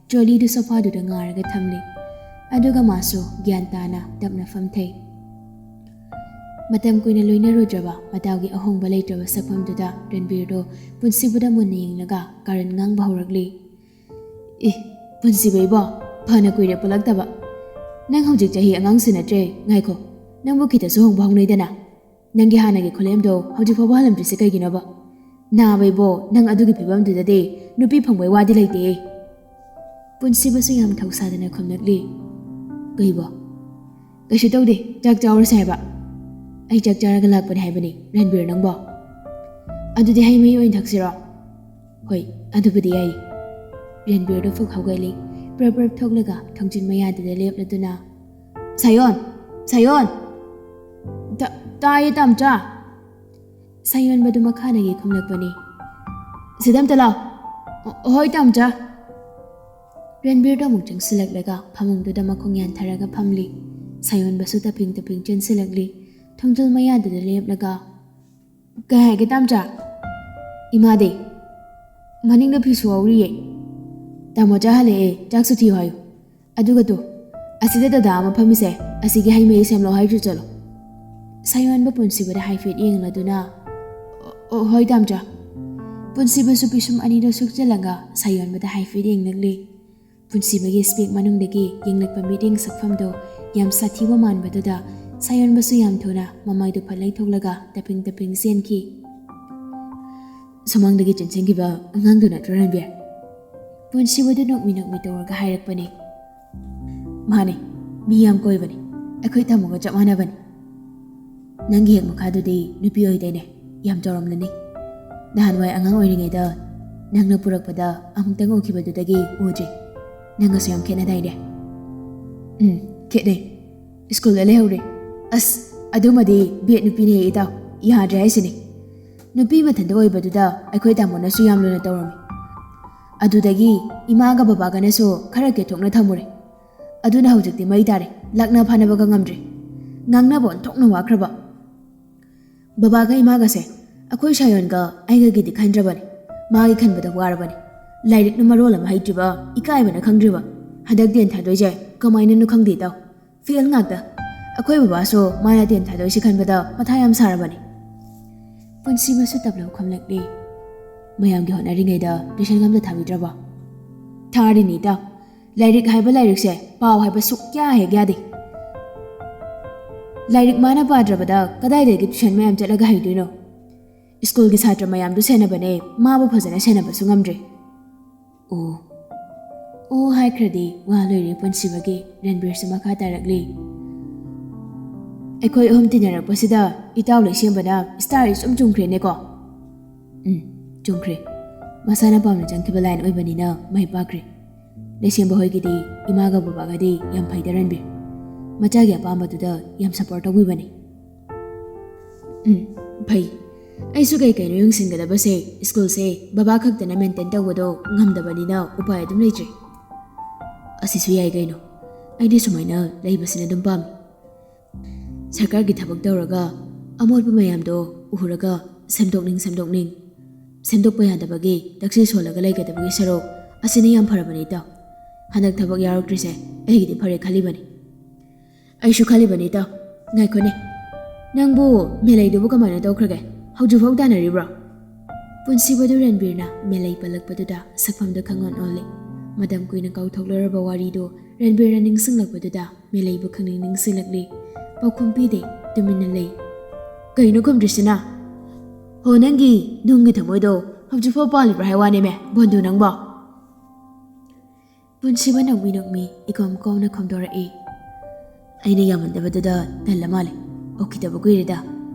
ꯇ꯭ꯔꯣꯂꯤꯗꯨ ꯁꯣꯐꯥꯗꯨꯗ ꯉꯥꯔꯒ ꯊꯝꯂꯤ꯫ ꯑꯗꯨꯒ ꯃꯥꯁꯨ ꯒ꯭ꯌꯥꯟ ꯇꯥꯅ ꯇꯞꯅ ꯐꯝꯊꯩ꯫ ꯃꯇꯝ ꯀꯨꯏꯅ ꯂꯣꯏꯅꯔꯨꯗ꯭ꯔꯕ ꯃꯇꯥꯎꯒꯤ ꯑꯍꯣꯡꯕ ꯂꯩꯇ꯭ꯔꯕ ꯁꯛꯐꯝꯗꯨꯗ ꯔꯟꯕꯤꯔꯗꯣ ꯄꯨꯟꯁꯤꯕꯗ ꯃꯨꯟꯅ ꯌꯦꯡꯂꯒ ꯀꯥꯔꯟ ꯉꯥꯡꯕ ꯍꯧꯔꯛꯂꯤ꯫ "ꯑꯦ, ꯄꯨꯟꯁꯤꯕ ꯏꯕꯣ, ꯐꯅ ꯀꯨꯏꯔꯦ ꯄꯨꯜꯂꯛꯇꯕ꯫ ꯅꯪ ꯍꯧꯖꯤꯛ ꯆꯍꯤ ꯑꯉꯥꯡꯁꯨ ꯅꯠꯇ꯭ꯔꯦ꯫ ꯉꯥꯏꯈꯣ, ꯅꯪꯕꯨ ꯈꯤꯇꯁꯨ ꯍꯣꯡꯕ ꯍꯧꯅꯩꯗꯅ꯫ ꯅꯪꯒꯤ ꯍꯥꯟꯅꯒꯤ ꯈꯨꯂꯦꯝꯗꯣ ꯍꯧꯖꯤꯛ ꯐꯥꯎꯕ ꯍꯜꯂꯝꯗ꯭ꯔꯤꯁꯦ ꯀꯩꯒꯤꯅꯣꯕ? ꯅꯥꯕ ꯏꯕꯣ, ꯅꯪ ꯑꯗꯨꯒꯤ ꯐꯤꯕꯝꯗꯨꯗꯗꯤ ꯅꯨꯄꯤ ꯐꯪꯕꯩ ꯋꯥꯗꯤ ꯂꯩꯇꯦ꯫" ꯄꯨꯟꯁꯤꯕꯁꯨ ꯌꯥꯝ ꯊꯧꯁꯥꯗꯅ ꯈꯨꯝꯂꯛꯂꯤ꯫ "ꯀꯩꯕꯣ?" "ꯀꯩꯁꯨ ꯇꯧꯗꯦ, ꯆꯥꯛ ꯆꯥꯎꯔꯁꯦ ꯍꯥꯏꯕ꯫" "ꯑꯩ ꯆꯥꯛ ꯆꯥꯔꯒ ꯂꯥꯛꯄꯅꯦ ꯍꯥꯏꯕꯅꯤ, ꯔꯟꯕꯤꯔ ꯅꯪꯕꯣ꯫" "ꯑꯗꯨꯗꯤ ꯍꯩ ꯃꯍꯤ ꯑꯣꯏꯅ ꯊꯛꯁꯤꯔꯣ?" "ꯍꯣꯏ, ꯑꯗꯨꯕꯨꯗꯤ ꯌꯥꯏ꯫" ꯔꯟꯕꯤꯔꯗꯣ ꯐꯨꯛ ꯍꯧꯒꯠꯂꯤ꯫ ꯄ꯭ꯔꯞ ꯄ꯭ꯔꯞ ꯊꯣꯛꯂꯒ ꯊꯣꯡꯖꯤꯟ ꯃꯌꯥꯗꯨꯗ ꯂꯦꯞꯂꯗꯨꯅ, "ꯁꯥꯌꯣꯟ! ꯁꯥꯌꯣꯟ!" "ꯇ-, ꯇꯥꯏꯌꯦ, ꯇꯥꯝꯆꯥ!" ꯁꯥꯌꯣꯟꯕꯗꯨ ꯃꯈꯥꯗꯒꯤ ꯈꯨꯝꯂꯛꯄꯅꯤ꯫ "ꯁꯤꯗ ꯑꯝꯇ ꯂꯥꯎ꯫" "ꯍꯣꯏ, ꯇꯥꯝꯆꯥ꯫" ꯔꯟꯕꯤꯔꯗꯣ ꯑꯃꯨꯛ ꯆꯪꯁꯤꯜꯂꯛꯂꯒ ꯐꯃꯨꯡꯗꯨꯗ ꯃꯈꯣꯡ ꯌꯥꯟꯊꯔꯒ ꯐꯝꯂꯤ꯫ ꯁꯥꯌꯣꯟꯕꯁꯨ ꯇꯞꯄꯤꯡ ꯇꯞꯄꯤꯡ ꯆꯦꯟꯁꯤꯜꯂꯛꯂꯤ꯫ ꯊꯣꯡꯖꯤꯜ ꯃꯌꯥꯗꯨꯗ ꯂꯦꯞꯂꯒ, "ꯀꯩ ꯍꯥꯏꯒꯦ, ꯇꯥꯝꯆꯥ?" "ꯏꯃꯥꯗꯤ?" "ꯃꯅꯤꯡꯗ ꯐꯤ ꯁꯨꯍꯧꯔꯤꯌꯦ꯫" "ꯇꯥꯃꯣꯆꯥ ꯍꯜꯂꯛꯑꯦ, ꯆꯥꯛꯁꯨ ꯊꯤꯌꯨ ꯍꯥꯏꯌꯨ꯫ ꯑꯗꯨꯒ ꯇꯨ, ꯑꯁꯤꯗ ꯗꯗꯥ ꯑꯃ ꯐꯝꯃꯤꯁꯦ, ꯑꯁꯤꯒꯤ ꯍꯩ ꯃꯍꯤ ꯁꯦꯝꯂꯛꯑꯣ ꯍꯥꯏꯔꯨ ꯆꯠꯂꯣ꯫" ꯁꯥꯌꯣꯟꯕ ꯄꯨꯟꯁꯤꯕꯗ ꯍꯥꯏꯐꯦꯠ ꯌꯦꯡꯂꯗꯨꯅ, "ꯑꯣ, ꯑꯣ, ꯍꯣꯏ, ꯇꯥꯝꯆꯥ꯫" ꯄꯨꯟꯁꯤꯕꯁꯨ ꯄꯤꯁꯨꯝ ꯑꯅꯤꯗꯣ ꯁꯨꯛꯆꯜꯂꯒ ꯁꯥꯌꯣꯟꯕꯗ ꯍꯥꯏꯐꯦꯠ ꯌꯦꯡꯂꯛꯂꯤ꯫ ꯄꯨꯟꯁꯤꯕꯒꯤ ꯏꯁꯄꯦꯛ ꯃꯅꯨꯡꯗꯒꯤ ꯌꯦꯡꯂꯛꯄ ꯃꯤꯠꯌꯦꯡ ꯁꯛꯐꯝꯗꯣ ꯌꯥꯝ ꯁꯥꯊꯤꯕ ꯃꯥꯟꯕꯗꯨꯗ ꯁꯥꯌꯣꯟꯕꯁꯨ ꯌꯥꯝ ꯊꯨꯅ ꯃꯃꯥꯏꯗꯨ ꯐꯠ ꯂꯩꯊꯣꯛꯂꯒ ꯇꯞꯄꯤꯡ ꯇꯞꯄꯤꯡ ꯆꯦꯟꯈꯤ꯫ "ꯁꯨꯃꯥꯡꯗꯒꯤ ꯆꯦꯟꯁꯤꯟꯈꯤꯕ ꯑꯉꯥꯡꯗꯨ ꯅꯠꯇ꯭ꯔꯣ, ꯔꯟꯕꯤꯔ?" ꯄꯨꯟꯁꯤꯕꯗꯨ ꯅꯣꯛꯃꯤ ꯅꯣꯛꯃꯤ ꯇꯧꯔꯒ ꯍꯥꯏꯔꯛꯄꯅꯦ꯫ "ꯃꯥꯅꯦ, ꯃꯤ ꯌꯥꯝ ꯀꯣꯏꯕꯅꯦ, ꯑꯩꯈꯣꯏ ꯇꯥꯃꯣꯒ ꯆꯞ ꯃꯥꯟꯅꯕꯅꯦ꯫ ꯅꯪꯒꯤ ꯍꯦꯛ ꯃꯈꯥꯗꯨꯗꯤ ꯅꯨꯄꯤ ꯑꯣꯏꯗꯣꯏꯅꯦ, ꯌꯥꯝ ꯆꯥꯎꯔꯝꯂꯅꯤ꯫ ꯅꯍꯥꯟꯋꯥꯏ ꯑꯉꯥꯡ ꯑꯣꯏꯔꯤꯉꯩꯗ ꯅꯪꯅ ꯄꯨꯔꯛꯄꯗ ꯑꯃꯨꯛꯇꯪ ꯎꯈꯤꯕꯗꯨꯗꯒꯤ ꯎꯗ꯭ꯔꯤ꯫ ꯅꯪꯒꯁꯨ ꯌꯥꯝ ꯈꯦꯠꯅꯗꯥꯏꯅꯦ?" "ꯎꯝ, ꯈꯦꯠꯅꯩ꯫ ꯁ꯭ꯀꯨꯜꯗ ꯂꯩꯍꯧꯔꯦ꯫ ꯑꯁ, ꯑꯗꯨꯃꯗꯤ ꯕꯦꯠ ꯅꯨꯄꯤꯅꯦ ꯏꯇꯥꯎ, ꯌꯥꯗ꯭ꯔꯦ ꯍꯥꯏꯁꯤꯅꯤ꯫ ꯅꯨꯄꯤ ꯃꯊꯟꯇ ꯑꯣꯏꯕꯗꯨꯗ ꯑꯩꯈꯣꯏ ꯇꯥꯃꯣꯅꯁꯨ ꯌꯥꯝ ꯂꯨꯅ ꯇꯧꯔꯝꯃꯤ꯫ ꯑꯗꯨꯗꯒꯤ ꯏꯃꯥꯒ ꯕꯕꯥꯒꯅꯁꯨ ꯈꯔ ꯀꯦꯊꯣꯛꯅ ꯊꯝꯃꯨꯔꯦ꯫ ꯑꯗꯨꯅ ꯍꯧꯖꯤꯛꯇꯤ ꯃꯩ ꯇꯥꯔꯦ, ꯂꯥꯛꯅ ꯐꯥꯅꯕꯒ ꯉꯝꯗ꯭ꯔꯦ꯫ ꯉꯥꯡꯅꯕ ꯑꯣꯟꯊꯣꯛꯅ ꯋꯥꯈ꯭ꯔꯕ꯫ ꯕꯕꯥꯒ ꯏꯃꯥꯒꯁꯦ ꯑꯩꯈꯣꯏ ꯁꯥꯌꯣꯟꯒ ꯑꯩꯒꯒꯤꯗꯤ ꯈꯟꯗ꯭ꯔꯕꯅꯤ꯫ ꯃꯥꯒꯤ ꯈꯟꯕꯗ ꯋꯥꯔꯕꯅꯤ꯫ ꯂꯥꯏꯔꯤꯛꯅ ꯃꯔꯣꯜ ꯑꯃ ꯍꯩꯇ꯭ꯔꯤꯕ, ꯏꯀꯥꯏꯕꯅ ꯈꯪꯗ꯭ꯔꯤꯕ꯫ ꯍꯟꯗꯛ ꯇꯦꯟ ꯊꯥꯗꯣꯏꯁꯦ ꯀꯃꯥꯏꯅꯅꯣ ꯈꯪꯗꯦ ꯏꯇꯥꯎ꯫ ꯐꯦꯜ ꯉꯥꯛꯇ꯫ ꯑꯩꯈꯣꯏ ꯕꯕꯥꯁꯨ ꯃꯥꯅ ꯇꯦꯟ ꯊꯥꯗꯣꯏꯁꯤ ꯈꯟꯕꯗ ꯃꯊꯥ ꯌꯥꯝ ꯁꯥꯔꯕꯅꯤ꯫" ꯄꯨꯟꯁꯤꯕꯁꯨ ꯇꯞꯂꯞ ꯈꯨꯝꯂꯛꯂꯤ꯫ "ꯃꯌꯥꯝꯒꯤ ꯍꯣꯠꯅꯔꯤꯉꯩꯗ ꯇ꯭ꯌꯨꯁꯟꯒ ꯑꯝꯇ ꯊꯥꯕꯤꯗ꯭ꯔꯕꯣ?" "ꯊꯥꯔꯤꯅꯤ ꯏꯇꯥꯎ꯫ ꯂꯥꯏꯔꯤꯛ ꯍꯥꯏꯕ ꯂꯥꯏꯔꯤꯛꯁꯦ ꯄꯥꯎ ꯍꯥꯏꯕ ꯁꯨꯛꯌꯥ ꯍꯦꯛ ꯌꯥꯗꯦ꯫ ꯂꯥꯏꯔꯤꯛ ꯃꯥꯅ ꯄꯥꯗ꯭ꯔꯕꯗ ꯀꯗꯥꯏꯗꯒꯤ ꯇ꯭ꯌꯨꯁꯟ ꯃꯌꯥꯝ ꯆꯠꯂꯒ ꯍꯩꯗꯣꯏꯅꯣ? ꯁ꯭ꯀꯨꯜꯒꯤ ꯁꯥꯇ꯭ꯔ ꯃꯌꯥꯝꯗꯨ ꯁꯦꯟꯅꯕꯅꯦ, ꯃꯥꯕꯨ ꯐꯖꯅ ꯁꯦꯟꯅꯕꯁꯨ ꯉꯝꯗ꯭ꯔꯦ꯫" "ꯑꯣ, ꯑꯣ" ꯍꯥꯏꯈ꯭ꯔꯗꯤ ꯋꯥ ꯂꯣꯏꯔꯦ ꯄꯨꯟꯁꯤꯕꯒꯤ꯫ ꯔꯟꯕꯤꯔꯁꯨ ꯃꯈꯥ ꯇꯥꯔꯛꯂꯤ꯫ "ꯑꯩꯈꯣꯏ ꯑꯍꯨꯝ ꯇꯤꯟꯅꯔꯛꯄꯁꯤꯗ ꯏꯇꯥꯎ ꯂꯩꯁꯦꯝꯕꯅ ꯁ꯭ꯇꯥꯔ ꯏꯆꯨꯝ ꯆꯨꯝꯈ꯭ꯔꯦꯅꯦꯀꯣ?" "ꯎꯝ, ꯆꯨꯝꯈ꯭ꯔꯦ꯫ ꯃꯁꯥꯅ ꯄꯥꯝꯅ ꯆꯪꯈꯤꯕ ꯂꯥꯏꯟ ꯑꯣꯏꯕꯅꯤꯅ ꯃꯥꯏ ꯄꯥꯛꯈ꯭ꯔꯦ꯫ ꯂꯩꯁꯦꯝꯕ ꯍꯣꯏꯒꯤꯗꯤ ꯏꯃꯥꯒ ꯕꯕꯥꯒꯗꯤ ꯌꯥꯝ ꯐꯩꯗ ꯔꯟꯕꯤꯔ꯫ ꯃꯆꯥꯒꯤ ꯑꯄꯥꯝꯕꯗꯨꯗ ꯌꯥꯝ ꯁꯞꯄꯣꯔꯠ ꯇꯧꯕꯤꯕꯅꯤ꯫" "ꯎꯝ, ꯐꯩ꯫ ꯑꯩꯁꯨ ꯀꯩ ꯀꯩꯅꯣ ꯌꯦꯡꯁꯤꯟꯒꯗꯕꯁꯦ, ꯁ꯭ꯀꯨꯜꯁꯦ ꯕꯕꯥ ꯈꯛꯇꯅ ꯃꯦꯟꯇꯦꯟ ꯇꯧꯕꯗꯣ ꯉꯝꯗꯕꯅꯤꯅ ꯎꯄꯥꯏ ꯑꯗꯨꯝ ꯂꯩꯇ꯭ꯔꯦ꯫" "ꯑꯁꯤꯁꯨ ꯌꯥꯏ ꯀꯩꯅꯣ꯫ ꯑꯩꯗꯤ ꯁꯨꯃꯥꯏꯅ ꯂꯩꯕꯁꯤꯅ ꯑꯗꯨꯝ ꯄꯥꯝꯃꯤ꯫" ꯁꯔꯀꯥꯔꯒꯤ ꯊꯕꯛ ꯇꯧꯔꯒ ꯑꯃꯣꯠꯄ ꯃꯌꯥꯝꯗꯣ ꯎꯔꯒ ꯁꯦꯝꯗꯣꯛꯅꯤꯡ ꯁꯦꯝꯗꯣꯛꯅꯤꯡ, ꯁꯦꯝꯗꯣꯛꯄ ꯌꯥꯗꯕꯒꯤ ꯇꯛꯁꯤ ꯁꯣꯜꯂꯒ ꯂꯩꯒꯗꯕꯒꯤ ꯁꯔꯨꯛ ꯑꯁꯤꯅ ꯌꯥꯝ ꯐꯔꯕꯅꯤ ꯏꯇꯥꯎ꯫ ꯍꯟꯗꯛ ꯊꯕꯛ ꯌꯥꯎꯔꯛꯇ꯭ꯔꯤꯁꯦ ꯑꯩꯒꯤꯗꯤ ꯐꯔꯦ ꯈꯜꯂꯤꯕꯅꯤ꯫ "ꯑꯩꯁꯨ ꯈꯜꯂꯤꯕꯅꯤ ꯏꯇꯥꯎ꯫ ꯉꯥꯏꯈꯣꯅꯦ, ꯅꯪꯕꯨ ꯃꯦꯂꯩꯗꯨꯕꯨ ꯀꯃꯥꯏꯅ ꯇꯧꯈ꯭ꯔꯒꯦ? ꯍꯧꯖꯤꯛꯐꯥꯎ ꯇꯥꯟꯅꯔꯤꯕ꯭ꯔꯣ?" ꯄꯨꯟꯁꯤꯕꯗꯨ ꯔꯟꯕꯤꯔꯅ ꯃꯦꯂꯩ ꯄꯜꯂꯛꯄꯗꯨꯗ ꯁꯛꯐꯝꯗꯨ ꯈꯪꯑꯣꯟ ꯑꯣꯜꯂꯤ꯫ ꯃꯇꯝ ꯀꯨꯏꯅ ꯀꯥꯎꯊꯣꯛꯂꯔꯕ ꯋꯥꯔꯤꯗꯨ ꯔꯟꯕꯤꯔꯅ ꯅꯤꯡꯁꯤꯡꯂꯛꯄꯗꯨꯗ ꯃꯦꯂꯩꯕꯨ ꯈꯪꯅꯤꯡ ꯅꯤꯡꯁꯤꯡꯂꯛꯂꯤ꯫ ꯄꯥꯎꯈꯨꯝ ꯄꯤꯗꯦ, ꯇꯨꯃꯤꯟꯅ ꯂꯩ꯫ ꯀꯩꯅꯣ ꯈꯨꯝꯗ꯭ꯔꯤꯁꯤꯅ? ꯍꯣ, ꯅꯪꯒꯤ ꯅꯨꯡꯒꯤ ꯊꯃꯣꯏꯗꯣ ꯍꯧꯖꯤꯛꯐꯥꯎ ꯄꯥꯜꯂꯤꯕ꯭ꯔꯥ ꯍꯥꯏ ꯋꯥꯅꯦꯃꯦ, ꯕꯣꯟꯗꯨ ꯅꯪꯕꯣ? ꯄꯨꯟꯁꯤꯕ ꯅꯣꯛꯃꯤ ꯅꯣꯛꯃꯤ ꯏꯀꯣꯝ ꯀꯣꯝꯅ ꯈꯣꯝꯗꯣꯔꯛꯏ꯫ ꯑꯩꯅ ꯌꯥꯝꯃꯟꯗꯕꯗꯨꯗ ꯇꯜꯂ ꯃꯥꯜꯂꯦ꯫ ꯎꯈꯤꯗꯕ ꯀꯨꯏꯔꯦꯗ꯫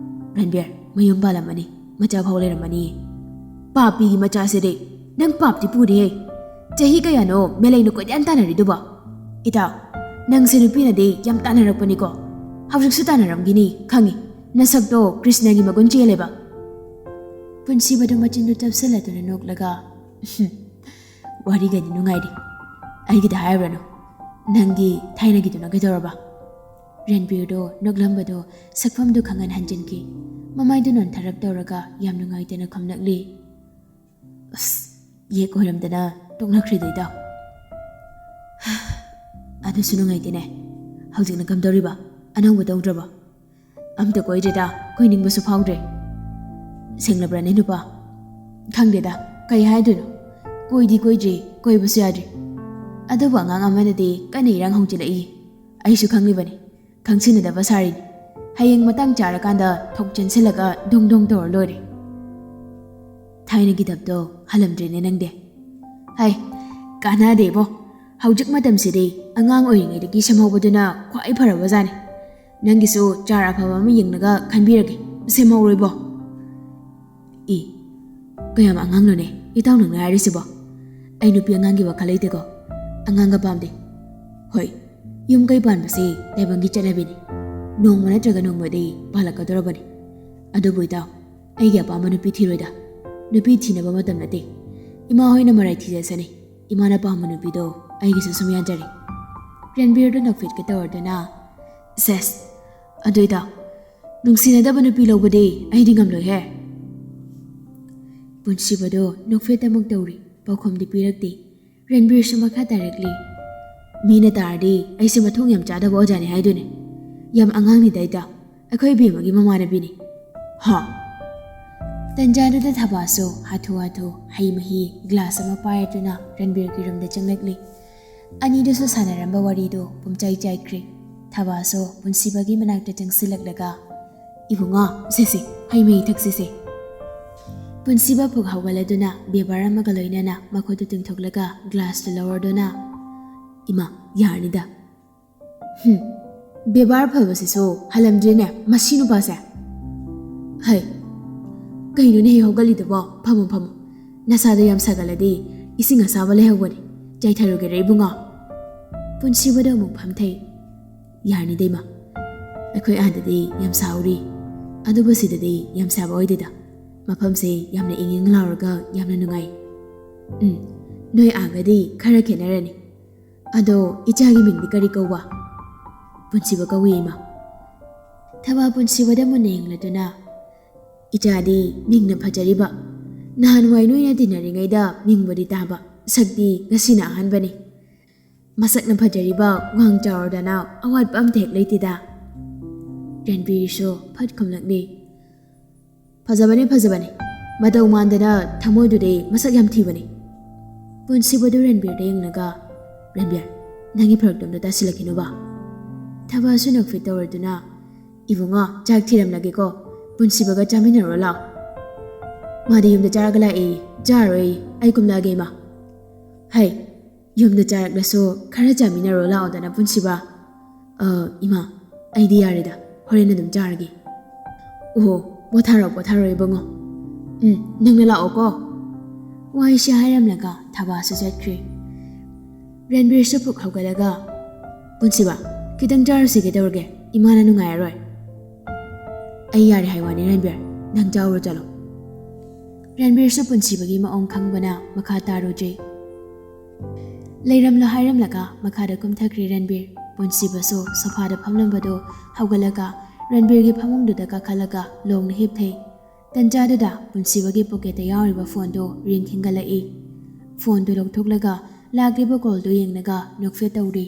ꯔꯟꯕꯤꯔ ꯃꯌꯨꯝ ꯄꯥꯜꯂꯝꯃꯅꯤ, ꯃꯆꯥ ꯐꯥꯎ ꯂꯩꯔꯝꯃꯅꯤ꯫ ꯄꯥꯄꯤꯒꯤ ꯃꯆꯥꯁꯤꯗꯤ, ꯅꯪ ꯄꯥꯞꯇꯤ ꯄꯨꯔꯦꯍꯦ꯫ ꯆꯍꯤ ꯀꯌꯥꯅꯣ ꯃꯦꯂꯩꯅ ꯀꯣꯏꯇꯥꯟ ꯇꯥꯟꯅꯔꯤꯗꯨꯕꯣ? ꯏꯇꯥꯎ, ꯅꯪꯁꯦ ꯅꯨꯄꯤꯅꯗꯤ ꯌꯥꯝ ꯇꯥꯟꯅꯔꯛꯄꯅꯤꯀꯣ꯫ ꯍꯧꯖꯤꯛꯁꯨ ꯇꯥꯟꯅꯔꯝꯒꯤꯅꯤ ꯈꯪꯉꯤ꯫ ꯅꯁꯛꯇꯣ ꯀ꯭ꯔꯤꯁꯅꯒꯤ ꯃꯒꯨꯟ ꯆꯦꯜꯂꯦꯕ꯫ ꯄꯨꯟꯁꯤꯕꯗꯨ ꯃꯆꯤꯟꯗꯨ ꯆꯞꯁꯤꯜꯂꯗꯨꯅ ꯅꯣꯛꯂꯒ, "ꯋꯥꯔꯤꯒꯗꯤ ꯅꯨꯡꯉꯥꯏꯔꯤ꯫ ꯑꯩꯒꯤꯗ ꯍꯥꯏꯔꯨꯔꯅꯨ꯫ ꯅꯪꯒꯤ ꯊꯥꯏꯅꯒꯤꯗꯨꯅ ꯀꯩꯗꯧꯔꯕ?" ꯔꯟꯕꯤꯔꯗꯣ ꯅꯣꯛꯂꯝꯕꯗꯣ ꯁꯛꯐꯝꯗꯨ ꯈꯪꯍꯟ ꯍꯟꯖꯤꯟꯈꯤ꯫ ꯃꯃꯥꯏꯗꯨ ꯅꯣꯟꯊꯔꯞ ꯇꯧꯔꯒ ꯌꯥꯝ ꯅꯨꯡꯉꯥꯏꯇꯅ ꯈꯨꯝꯂꯛꯂꯤ꯫ ꯑꯁ, ꯌꯦꯛ ꯑꯣꯏꯔꯝꯗꯅ ꯇꯣꯛꯅꯈ꯭ꯔꯦꯗꯩꯗꯣ꯫ ꯑꯗꯨꯁꯨ ꯅꯨꯡꯉꯥꯏꯇꯦꯅꯦ꯫ ꯍꯧꯖꯤꯛꯅ ꯀꯝꯗꯧꯔꯤꯕ? ꯑꯅꯧꯕ ꯇꯧꯗ꯭ꯔꯕꯣ? ꯑꯝꯇ ꯀꯣꯏꯗ꯭ꯔꯦꯗ, ꯀꯣꯏꯅꯤꯡꯕꯁꯨ ꯐꯥꯎꯗ꯭ꯔꯦ꯫ ꯁꯦꯡꯂꯕ꯭ꯔꯅꯦ ꯅꯨꯄꯥ? ꯈꯪꯗꯦꯗ, ꯀꯩ ꯍꯥꯏꯗꯣꯏꯅꯣ? ꯀꯣꯏꯗꯤ ꯀꯣꯏꯗ꯭ꯔꯤ, ꯀꯣꯏꯕꯁꯨ ꯌꯥꯗ꯭ꯔꯤ꯫ ꯑꯗꯨꯕꯨ ꯑꯉꯥꯡ ꯑꯃꯅꯗꯤ ꯀꯟꯅ ꯏꯔꯥꯡ ꯍꯧꯖꯤꯜꯂꯛꯏ꯫ ꯑꯩꯁꯨ ꯈꯪꯂꯤꯕꯅꯤ, ꯈꯪꯁꯤꯟꯅꯗꯕ ꯁꯥꯔꯤꯅꯤ꯫ ꯍꯌꯦꯡ ꯃꯇꯥꯡ ꯆꯥꯔꯀꯥꯟꯗ ꯊꯣꯛ ꯆꯦꯟꯁꯤꯜꯂꯒ ꯗꯣꯡ ꯗꯣꯡ ꯇꯧꯔ ꯂꯣꯏꯔꯦ꯫ ꯊꯥꯏꯅꯒꯤ ꯗꯞꯇꯣ ꯍꯜꯂꯝꯗ꯭ꯔꯦꯅꯦ ꯅꯪꯗꯤ꯫ ꯍꯩ, ꯀꯥꯟꯅꯗꯦꯕꯣ꯫ ꯍꯧꯖꯤꯛ ꯃꯇꯝꯁꯤꯗꯤ ꯑꯉꯥꯡ ꯑꯣꯏꯔꯤꯉꯩꯗꯒꯤ ꯁꯦꯝꯍꯧꯕꯗꯨꯅ ꯈ꯭ꯋꯥꯏ ꯐꯔꯕꯖꯥꯠꯅꯤ꯫ ꯅꯪꯒꯤꯁꯨ ꯆꯥꯔ ꯑꯐꯕ ꯑꯃ ꯌꯦꯡꯂꯒ ꯈꯟꯕꯤꯔꯒꯦ꯫ ꯁꯦꯝꯍꯧꯔꯣꯏꯕꯣ꯫ ꯏ, ꯀꯌꯥꯝ ꯑꯉꯥꯡꯅꯣꯅꯦ ꯏꯇꯥꯎ ꯅꯪꯅ ꯍꯥꯏꯔꯤꯁꯤꯕꯣ? ꯑꯩ ꯅꯨꯄꯤ ꯑꯉꯥꯡꯒꯤ ꯋꯥꯈꯜ ꯂꯩꯇꯦꯀꯣ꯫ ꯑꯉꯥꯡꯒ ꯄꯥꯝꯗꯦ꯫ ꯍꯣꯏ, ꯌꯨꯝ ꯀꯩ ꯄꯥꯟꯕꯁꯤ ꯇꯥꯏꯕꯪꯒꯤ ꯆꯠꯅꯕꯤꯅꯤ꯫ ꯅꯣꯡꯃ ꯅꯠꯇ꯭ꯔꯒ ꯅꯣꯡꯃꯗꯤ ꯄꯥꯜꯂꯛꯀꯗꯧꯔꯕꯅꯤ꯫ ꯑꯗꯨꯕꯨ ꯏꯇꯥꯎ, ꯑꯩꯒꯤ ꯑꯄꯥꯝꯕ ꯅꯨꯄꯤ ꯊꯤꯔꯣꯏꯗ꯫ ꯅꯨꯄꯤ ꯊꯤꯅꯕ ꯃꯇꯝ ꯅꯠꯇꯦ꯫ ꯏꯃꯥ ꯍꯣꯏꯅ ꯃꯔꯥꯏ ꯊꯤꯖꯁꯅꯤ꯫ ꯏꯃꯥꯅ ꯄꯥꯝꯕ ꯅꯨꯄꯤꯗꯣ ꯑꯩꯒꯤꯁꯨ ꯁꯨꯝ ꯌꯥꯟꯖꯔꯦ꯫ ꯔꯟꯕꯤꯔꯗꯨ ꯅꯣꯛꯐꯦꯠꯀ ꯇꯧꯔꯗꯨꯅ, "ꯁꯦꯁ, ꯑꯗꯨꯏꯗ ꯅꯨꯡꯁꯤꯅꯗꯕ ꯅꯨꯄꯤ ꯂꯧꯕꯗꯤ ꯑꯩꯗꯤ ꯉꯝꯂꯣꯏꯍꯦ"꯫ ꯄꯨꯟꯁꯤꯕꯗꯣ ꯅꯣꯛꯐꯦꯠꯇꯃꯛ ꯇꯧꯔꯤ, ꯄꯥꯎꯈꯨꯝꯗꯤ ꯄꯤꯔꯛꯇꯦ꯫ ꯔꯟꯕꯤꯔꯁꯨ ꯃꯈꯥ ꯇꯥꯔꯛꯂꯤ, "ꯃꯤꯅ ꯇꯥꯔꯗꯤ ꯑꯩꯁꯦ ꯃꯊꯣꯡ ꯌꯥꯝ ꯆꯥꯗꯕ ꯑꯣꯖꯥꯅꯤ ꯍꯥꯏꯗꯣꯏꯅꯦ꯫ ꯌꯥꯝ ꯑꯉꯥꯡꯅꯤꯗ ꯏꯇꯥꯎ, ꯑꯩꯈꯣꯏ ꯏꯕꯦꯝꯃꯒꯤ ꯃꯃꯥꯟꯅꯕꯤꯅꯤ"꯫ ꯍꯥ? ꯇꯟꯖꯥꯗꯨꯗ ꯊꯕꯥꯁꯨ ꯍꯥꯊꯨ ꯍꯥꯊꯨ ꯍꯩ ꯃꯍꯤ ꯒ꯭ꯂꯥꯁ ꯑꯃ ꯄꯥꯏꯔꯗꯨꯅ ꯔꯟꯕꯤꯔꯒꯤ ꯔꯨꯝꯗ ꯆꯪꯂꯛꯂꯤ꯫ ꯑꯅꯤꯗꯨꯁꯨ ꯁꯥꯟꯅꯔꯝꯕ ꯋꯥꯔꯤꯗꯨ ꯄꯨꯝꯆꯥꯏ ꯆꯥꯏꯈ꯭ꯔꯦ꯫ ꯊꯕꯥꯁꯨ ꯄꯨꯟꯁꯤꯕꯒꯤ ꯃꯅꯥꯛꯇ ꯆꯪꯁꯤꯜꯂꯛꯂꯒ, "ꯏꯕꯨꯡꯉꯣ, ꯁꯦ ꯁꯦ, ꯍꯩ ꯃꯍꯤ ꯊꯛꯁꯤꯁꯦ꯫" ꯄꯨꯟꯁꯤꯕ ꯐꯨꯛ ꯍꯧꯒꯠꯂꯗꯨꯅ ꯕꯦꯕꯥꯔ ꯑꯃꯒ ꯂꯣꯏꯅꯅ ꯃꯈꯨꯠꯇꯨ ꯇꯤꯡꯊꯣꯛꯂꯒ ꯒ꯭ꯂꯥꯁꯇꯨ ꯂꯧꯔꯗꯨꯅ, "ꯏꯃꯥ, ꯌꯥꯔꯅꯤꯗ꯫" "ꯍꯨꯝ, ꯕꯦꯕꯥꯔ ꯐꯕꯁꯤꯁꯨ ꯍꯜꯂꯝꯗ꯭ꯔꯦꯅꯦ ꯃꯁꯤ ꯅꯨꯄꯥꯁꯦ꯫ ꯍꯩ, ꯀꯩꯅꯣꯅꯦ ꯍꯦꯛ ꯍꯧꯒꯠꯂꯤꯗꯨꯕꯣ? ꯐꯝꯃꯣ, ꯐꯝꯃꯣ꯫ ꯅꯁꯥꯗꯣ ꯌꯥꯝ ꯁꯥꯒꯠꯂꯗꯤ ꯏꯁꯤꯡ ꯑꯁꯥꯕ ꯂꯩꯍꯧꯕꯅꯤ, ꯆꯥꯏꯊꯔꯨꯒꯦꯔꯥ ꯏꯕꯨꯡꯉꯣ?" ꯄꯨꯟꯁꯤꯕꯗ ꯑꯃꯨꯛ ꯐꯝꯊꯩ꯫ "ꯌꯥꯔꯅꯤꯗ ꯏꯃꯥ, ꯑꯩꯈꯣꯏ ꯑꯥꯗꯗꯤ ꯌꯥꯝ ꯁꯥꯍꯧꯔꯤ, ꯑꯗꯨꯕꯨ ꯁꯤꯗꯗꯤ ꯌꯥꯝ ꯁꯥꯕ ꯑꯣꯏꯗꯦꯗ꯫ ꯃꯐꯝꯁꯦ ꯌꯥꯝꯅ ꯏꯪ ꯏꯪ ꯂꯥꯎꯔꯒ ꯌꯥꯝꯅ ꯅꯨꯡꯉꯥꯏ꯫ ꯎꯝ, ꯅꯣꯏ ꯑꯥꯒꯗꯤ ꯈꯔ ꯈꯦꯠꯅꯔꯅꯤ꯫ ꯑꯗꯣ ꯏꯆꯥꯒꯤ ꯃꯤꯡꯗꯤ ꯀꯔꯤ ꯀꯧꯕ?" "ꯄꯨꯟꯁꯤꯕ ꯀꯧꯏ ꯏꯃꯥ꯫" ꯊꯕꯥ ꯄꯨꯟꯁꯤꯕꯗ ꯃꯨꯟꯅ ꯌꯦꯡꯂꯗꯨꯅ, "ꯏꯆꯥꯗꯤ ꯃꯤꯡꯅ ꯐꯖꯔꯤꯕ꯫ ꯅꯍꯥꯟꯋꯥꯏ ꯅꯣꯏꯅ ꯇꯤꯟꯅꯔꯤꯉꯩꯗ ꯃꯤꯡꯕꯨꯗꯤ ꯇꯥꯕ, ꯁꯛꯇꯤ ꯉꯁꯤꯅ ꯑꯍꯥꯟꯕꯅꯤ꯫ ꯃꯁꯛꯅ ꯐꯖꯔꯤꯕ, ꯋꯥꯡ ꯆꯥꯎꯔꯗꯅ ꯑꯋꯥꯠꯄ ꯑꯝꯇ ꯍꯦꯛ ꯂꯩꯇꯦꯗ꯫" ꯔꯟꯕꯤꯔꯁꯨ ꯐꯠ ꯈꯨꯝꯂꯛꯂꯤ, "ꯐꯖꯕꯅꯦ, ꯐꯖꯕꯅꯦ꯫ ꯃꯇꯧ ꯃꯥꯟꯗꯅ ꯊꯃꯣꯏꯗꯨꯗꯤ ꯃꯁꯛ ꯌꯥꯝ ꯊꯤꯕꯅꯦ꯫" ꯄꯨꯟꯁꯤꯕꯗꯨ ꯔꯟꯕꯤꯔꯗ ꯌꯦꯡꯂꯒ, "ꯔꯟꯕꯤꯔ, ꯅꯪꯒꯤ ꯐꯔꯛꯇꯣ ꯑꯝꯇ ꯇꯥꯁꯤꯜꯂꯛꯈꯤꯅꯨꯕ꯫" ꯊꯕꯥꯁꯨ ꯅꯣꯛꯐꯦꯠ ꯇꯧꯔꯗꯨꯅ, "ꯏꯕꯨꯡꯉꯣ, ꯆꯥꯛ ꯊꯤꯔꯝꯂꯒꯦꯀꯣ, ꯄꯨꯟꯁꯤꯕꯒ ꯆꯥꯃꯤꯟꯅꯔꯣ ꯂꯥꯛꯑꯣ꯫" "ꯃꯥꯗꯤ ꯌꯨꯝꯗ ꯆꯥꯔꯒ ꯂꯥꯛꯑꯦ, ꯆꯥꯔꯣꯏ, ꯑꯩ ꯀꯨꯝꯂꯛꯑꯒꯦ ꯏꯃꯥ꯫" "ꯍꯩ, ꯌꯨꯝꯗ ꯆꯥꯔꯛꯂꯁꯨ ꯈꯔ ꯆꯥꯃꯤꯟꯅꯔꯣ ꯂꯥꯛꯑꯣꯗꯅ ꯄꯨꯟꯁꯤꯕ꯫" "ꯑ, ꯏꯃꯥ, ꯑꯩꯗꯤ ꯌꯥꯔꯦꯗ, ꯍꯣꯔꯦꯟ ꯑꯗꯨꯝ ꯆꯥꯔꯒꯦ꯫" "ꯑꯣꯍꯣ, ꯄꯣꯊꯥꯔꯣ, ꯄꯣꯊꯥꯔꯣ ꯏꯕꯨꯡꯉꯣ꯫ ꯎꯝ, ꯅꯪꯅ ꯂꯥꯛꯑꯣꯀꯣ꯫" ꯋꯥꯍꯩꯁꯤ ꯍꯥꯏꯔꯝꯂꯒ ꯊꯕꯥꯁꯨ ꯆꯠꯈ꯭ꯔꯦ꯫ ꯔꯟꯕꯤꯔꯁꯨ ꯐꯨꯛ ꯍꯧꯒꯠꯂꯒ, "ꯄꯨꯟꯁꯤꯕ, ꯈꯤꯇꯪ ꯆꯥꯔꯨꯁꯤꯒꯦ ꯇꯧꯔꯒꯦ, ꯏꯃꯥꯅ ꯅꯨꯡꯉꯥꯏꯔꯔꯣꯏ꯫" "ꯑꯩ ꯌꯥꯔꯦ ꯍꯥꯏ ꯋꯥꯅꯤ ꯔꯟꯕꯤꯔ, ꯅꯪ ꯆꯥꯎꯔꯣ ꯆꯠꯂꯣ꯫" ꯔꯟꯕꯤꯔꯁꯨ ꯄꯨꯟꯁꯤꯕꯒꯤ ꯃꯑꯣꯡ ꯈꯪꯕꯅ ꯃꯈꯥ ꯇꯥꯔꯨꯗ꯭ꯔꯦ꯫ ꯂꯩꯔꯝꯂꯣ ꯍꯥꯏꯔꯝꯂꯒ ꯃꯈꯥꯗ ꯀꯨꯝꯊꯈ꯭ꯔꯦ ꯔꯟꯕꯤꯔ꯫ ꯄꯨꯟꯁꯤꯕꯁꯨ ꯁꯣꯐꯥꯗ ꯐꯝꯂꯝꯕꯗꯨ ꯍꯧꯒꯠꯂꯒ ꯔꯟꯕꯤꯔꯒꯤ ꯐꯃꯨꯡꯗꯨꯗ ꯀꯥꯈꯠꯂꯒ ꯂꯣꯡꯅ ꯍꯤꯞꯊꯩ꯫ ꯇꯟꯖꯥꯗꯨꯗ ꯄꯨꯟꯁꯤꯕꯒꯤ ꯄꯣꯀꯦꯠꯇ ꯌꯥꯎꯔꯤꯕ ꯐꯣꯟꯗꯨ ꯔꯤꯡ ꯈꯤꯟꯒꯠꯂꯛꯏ꯫ ꯐꯣꯟꯗꯨ ꯂꯧꯊꯣꯛꯂꯒ ꯂꯥꯛꯂꯤꯕ ꯀꯣꯜꯗꯨ ꯌꯦꯡꯂꯒ ꯅꯣꯛꯐꯦꯠ ꯇꯧꯔꯤ꯫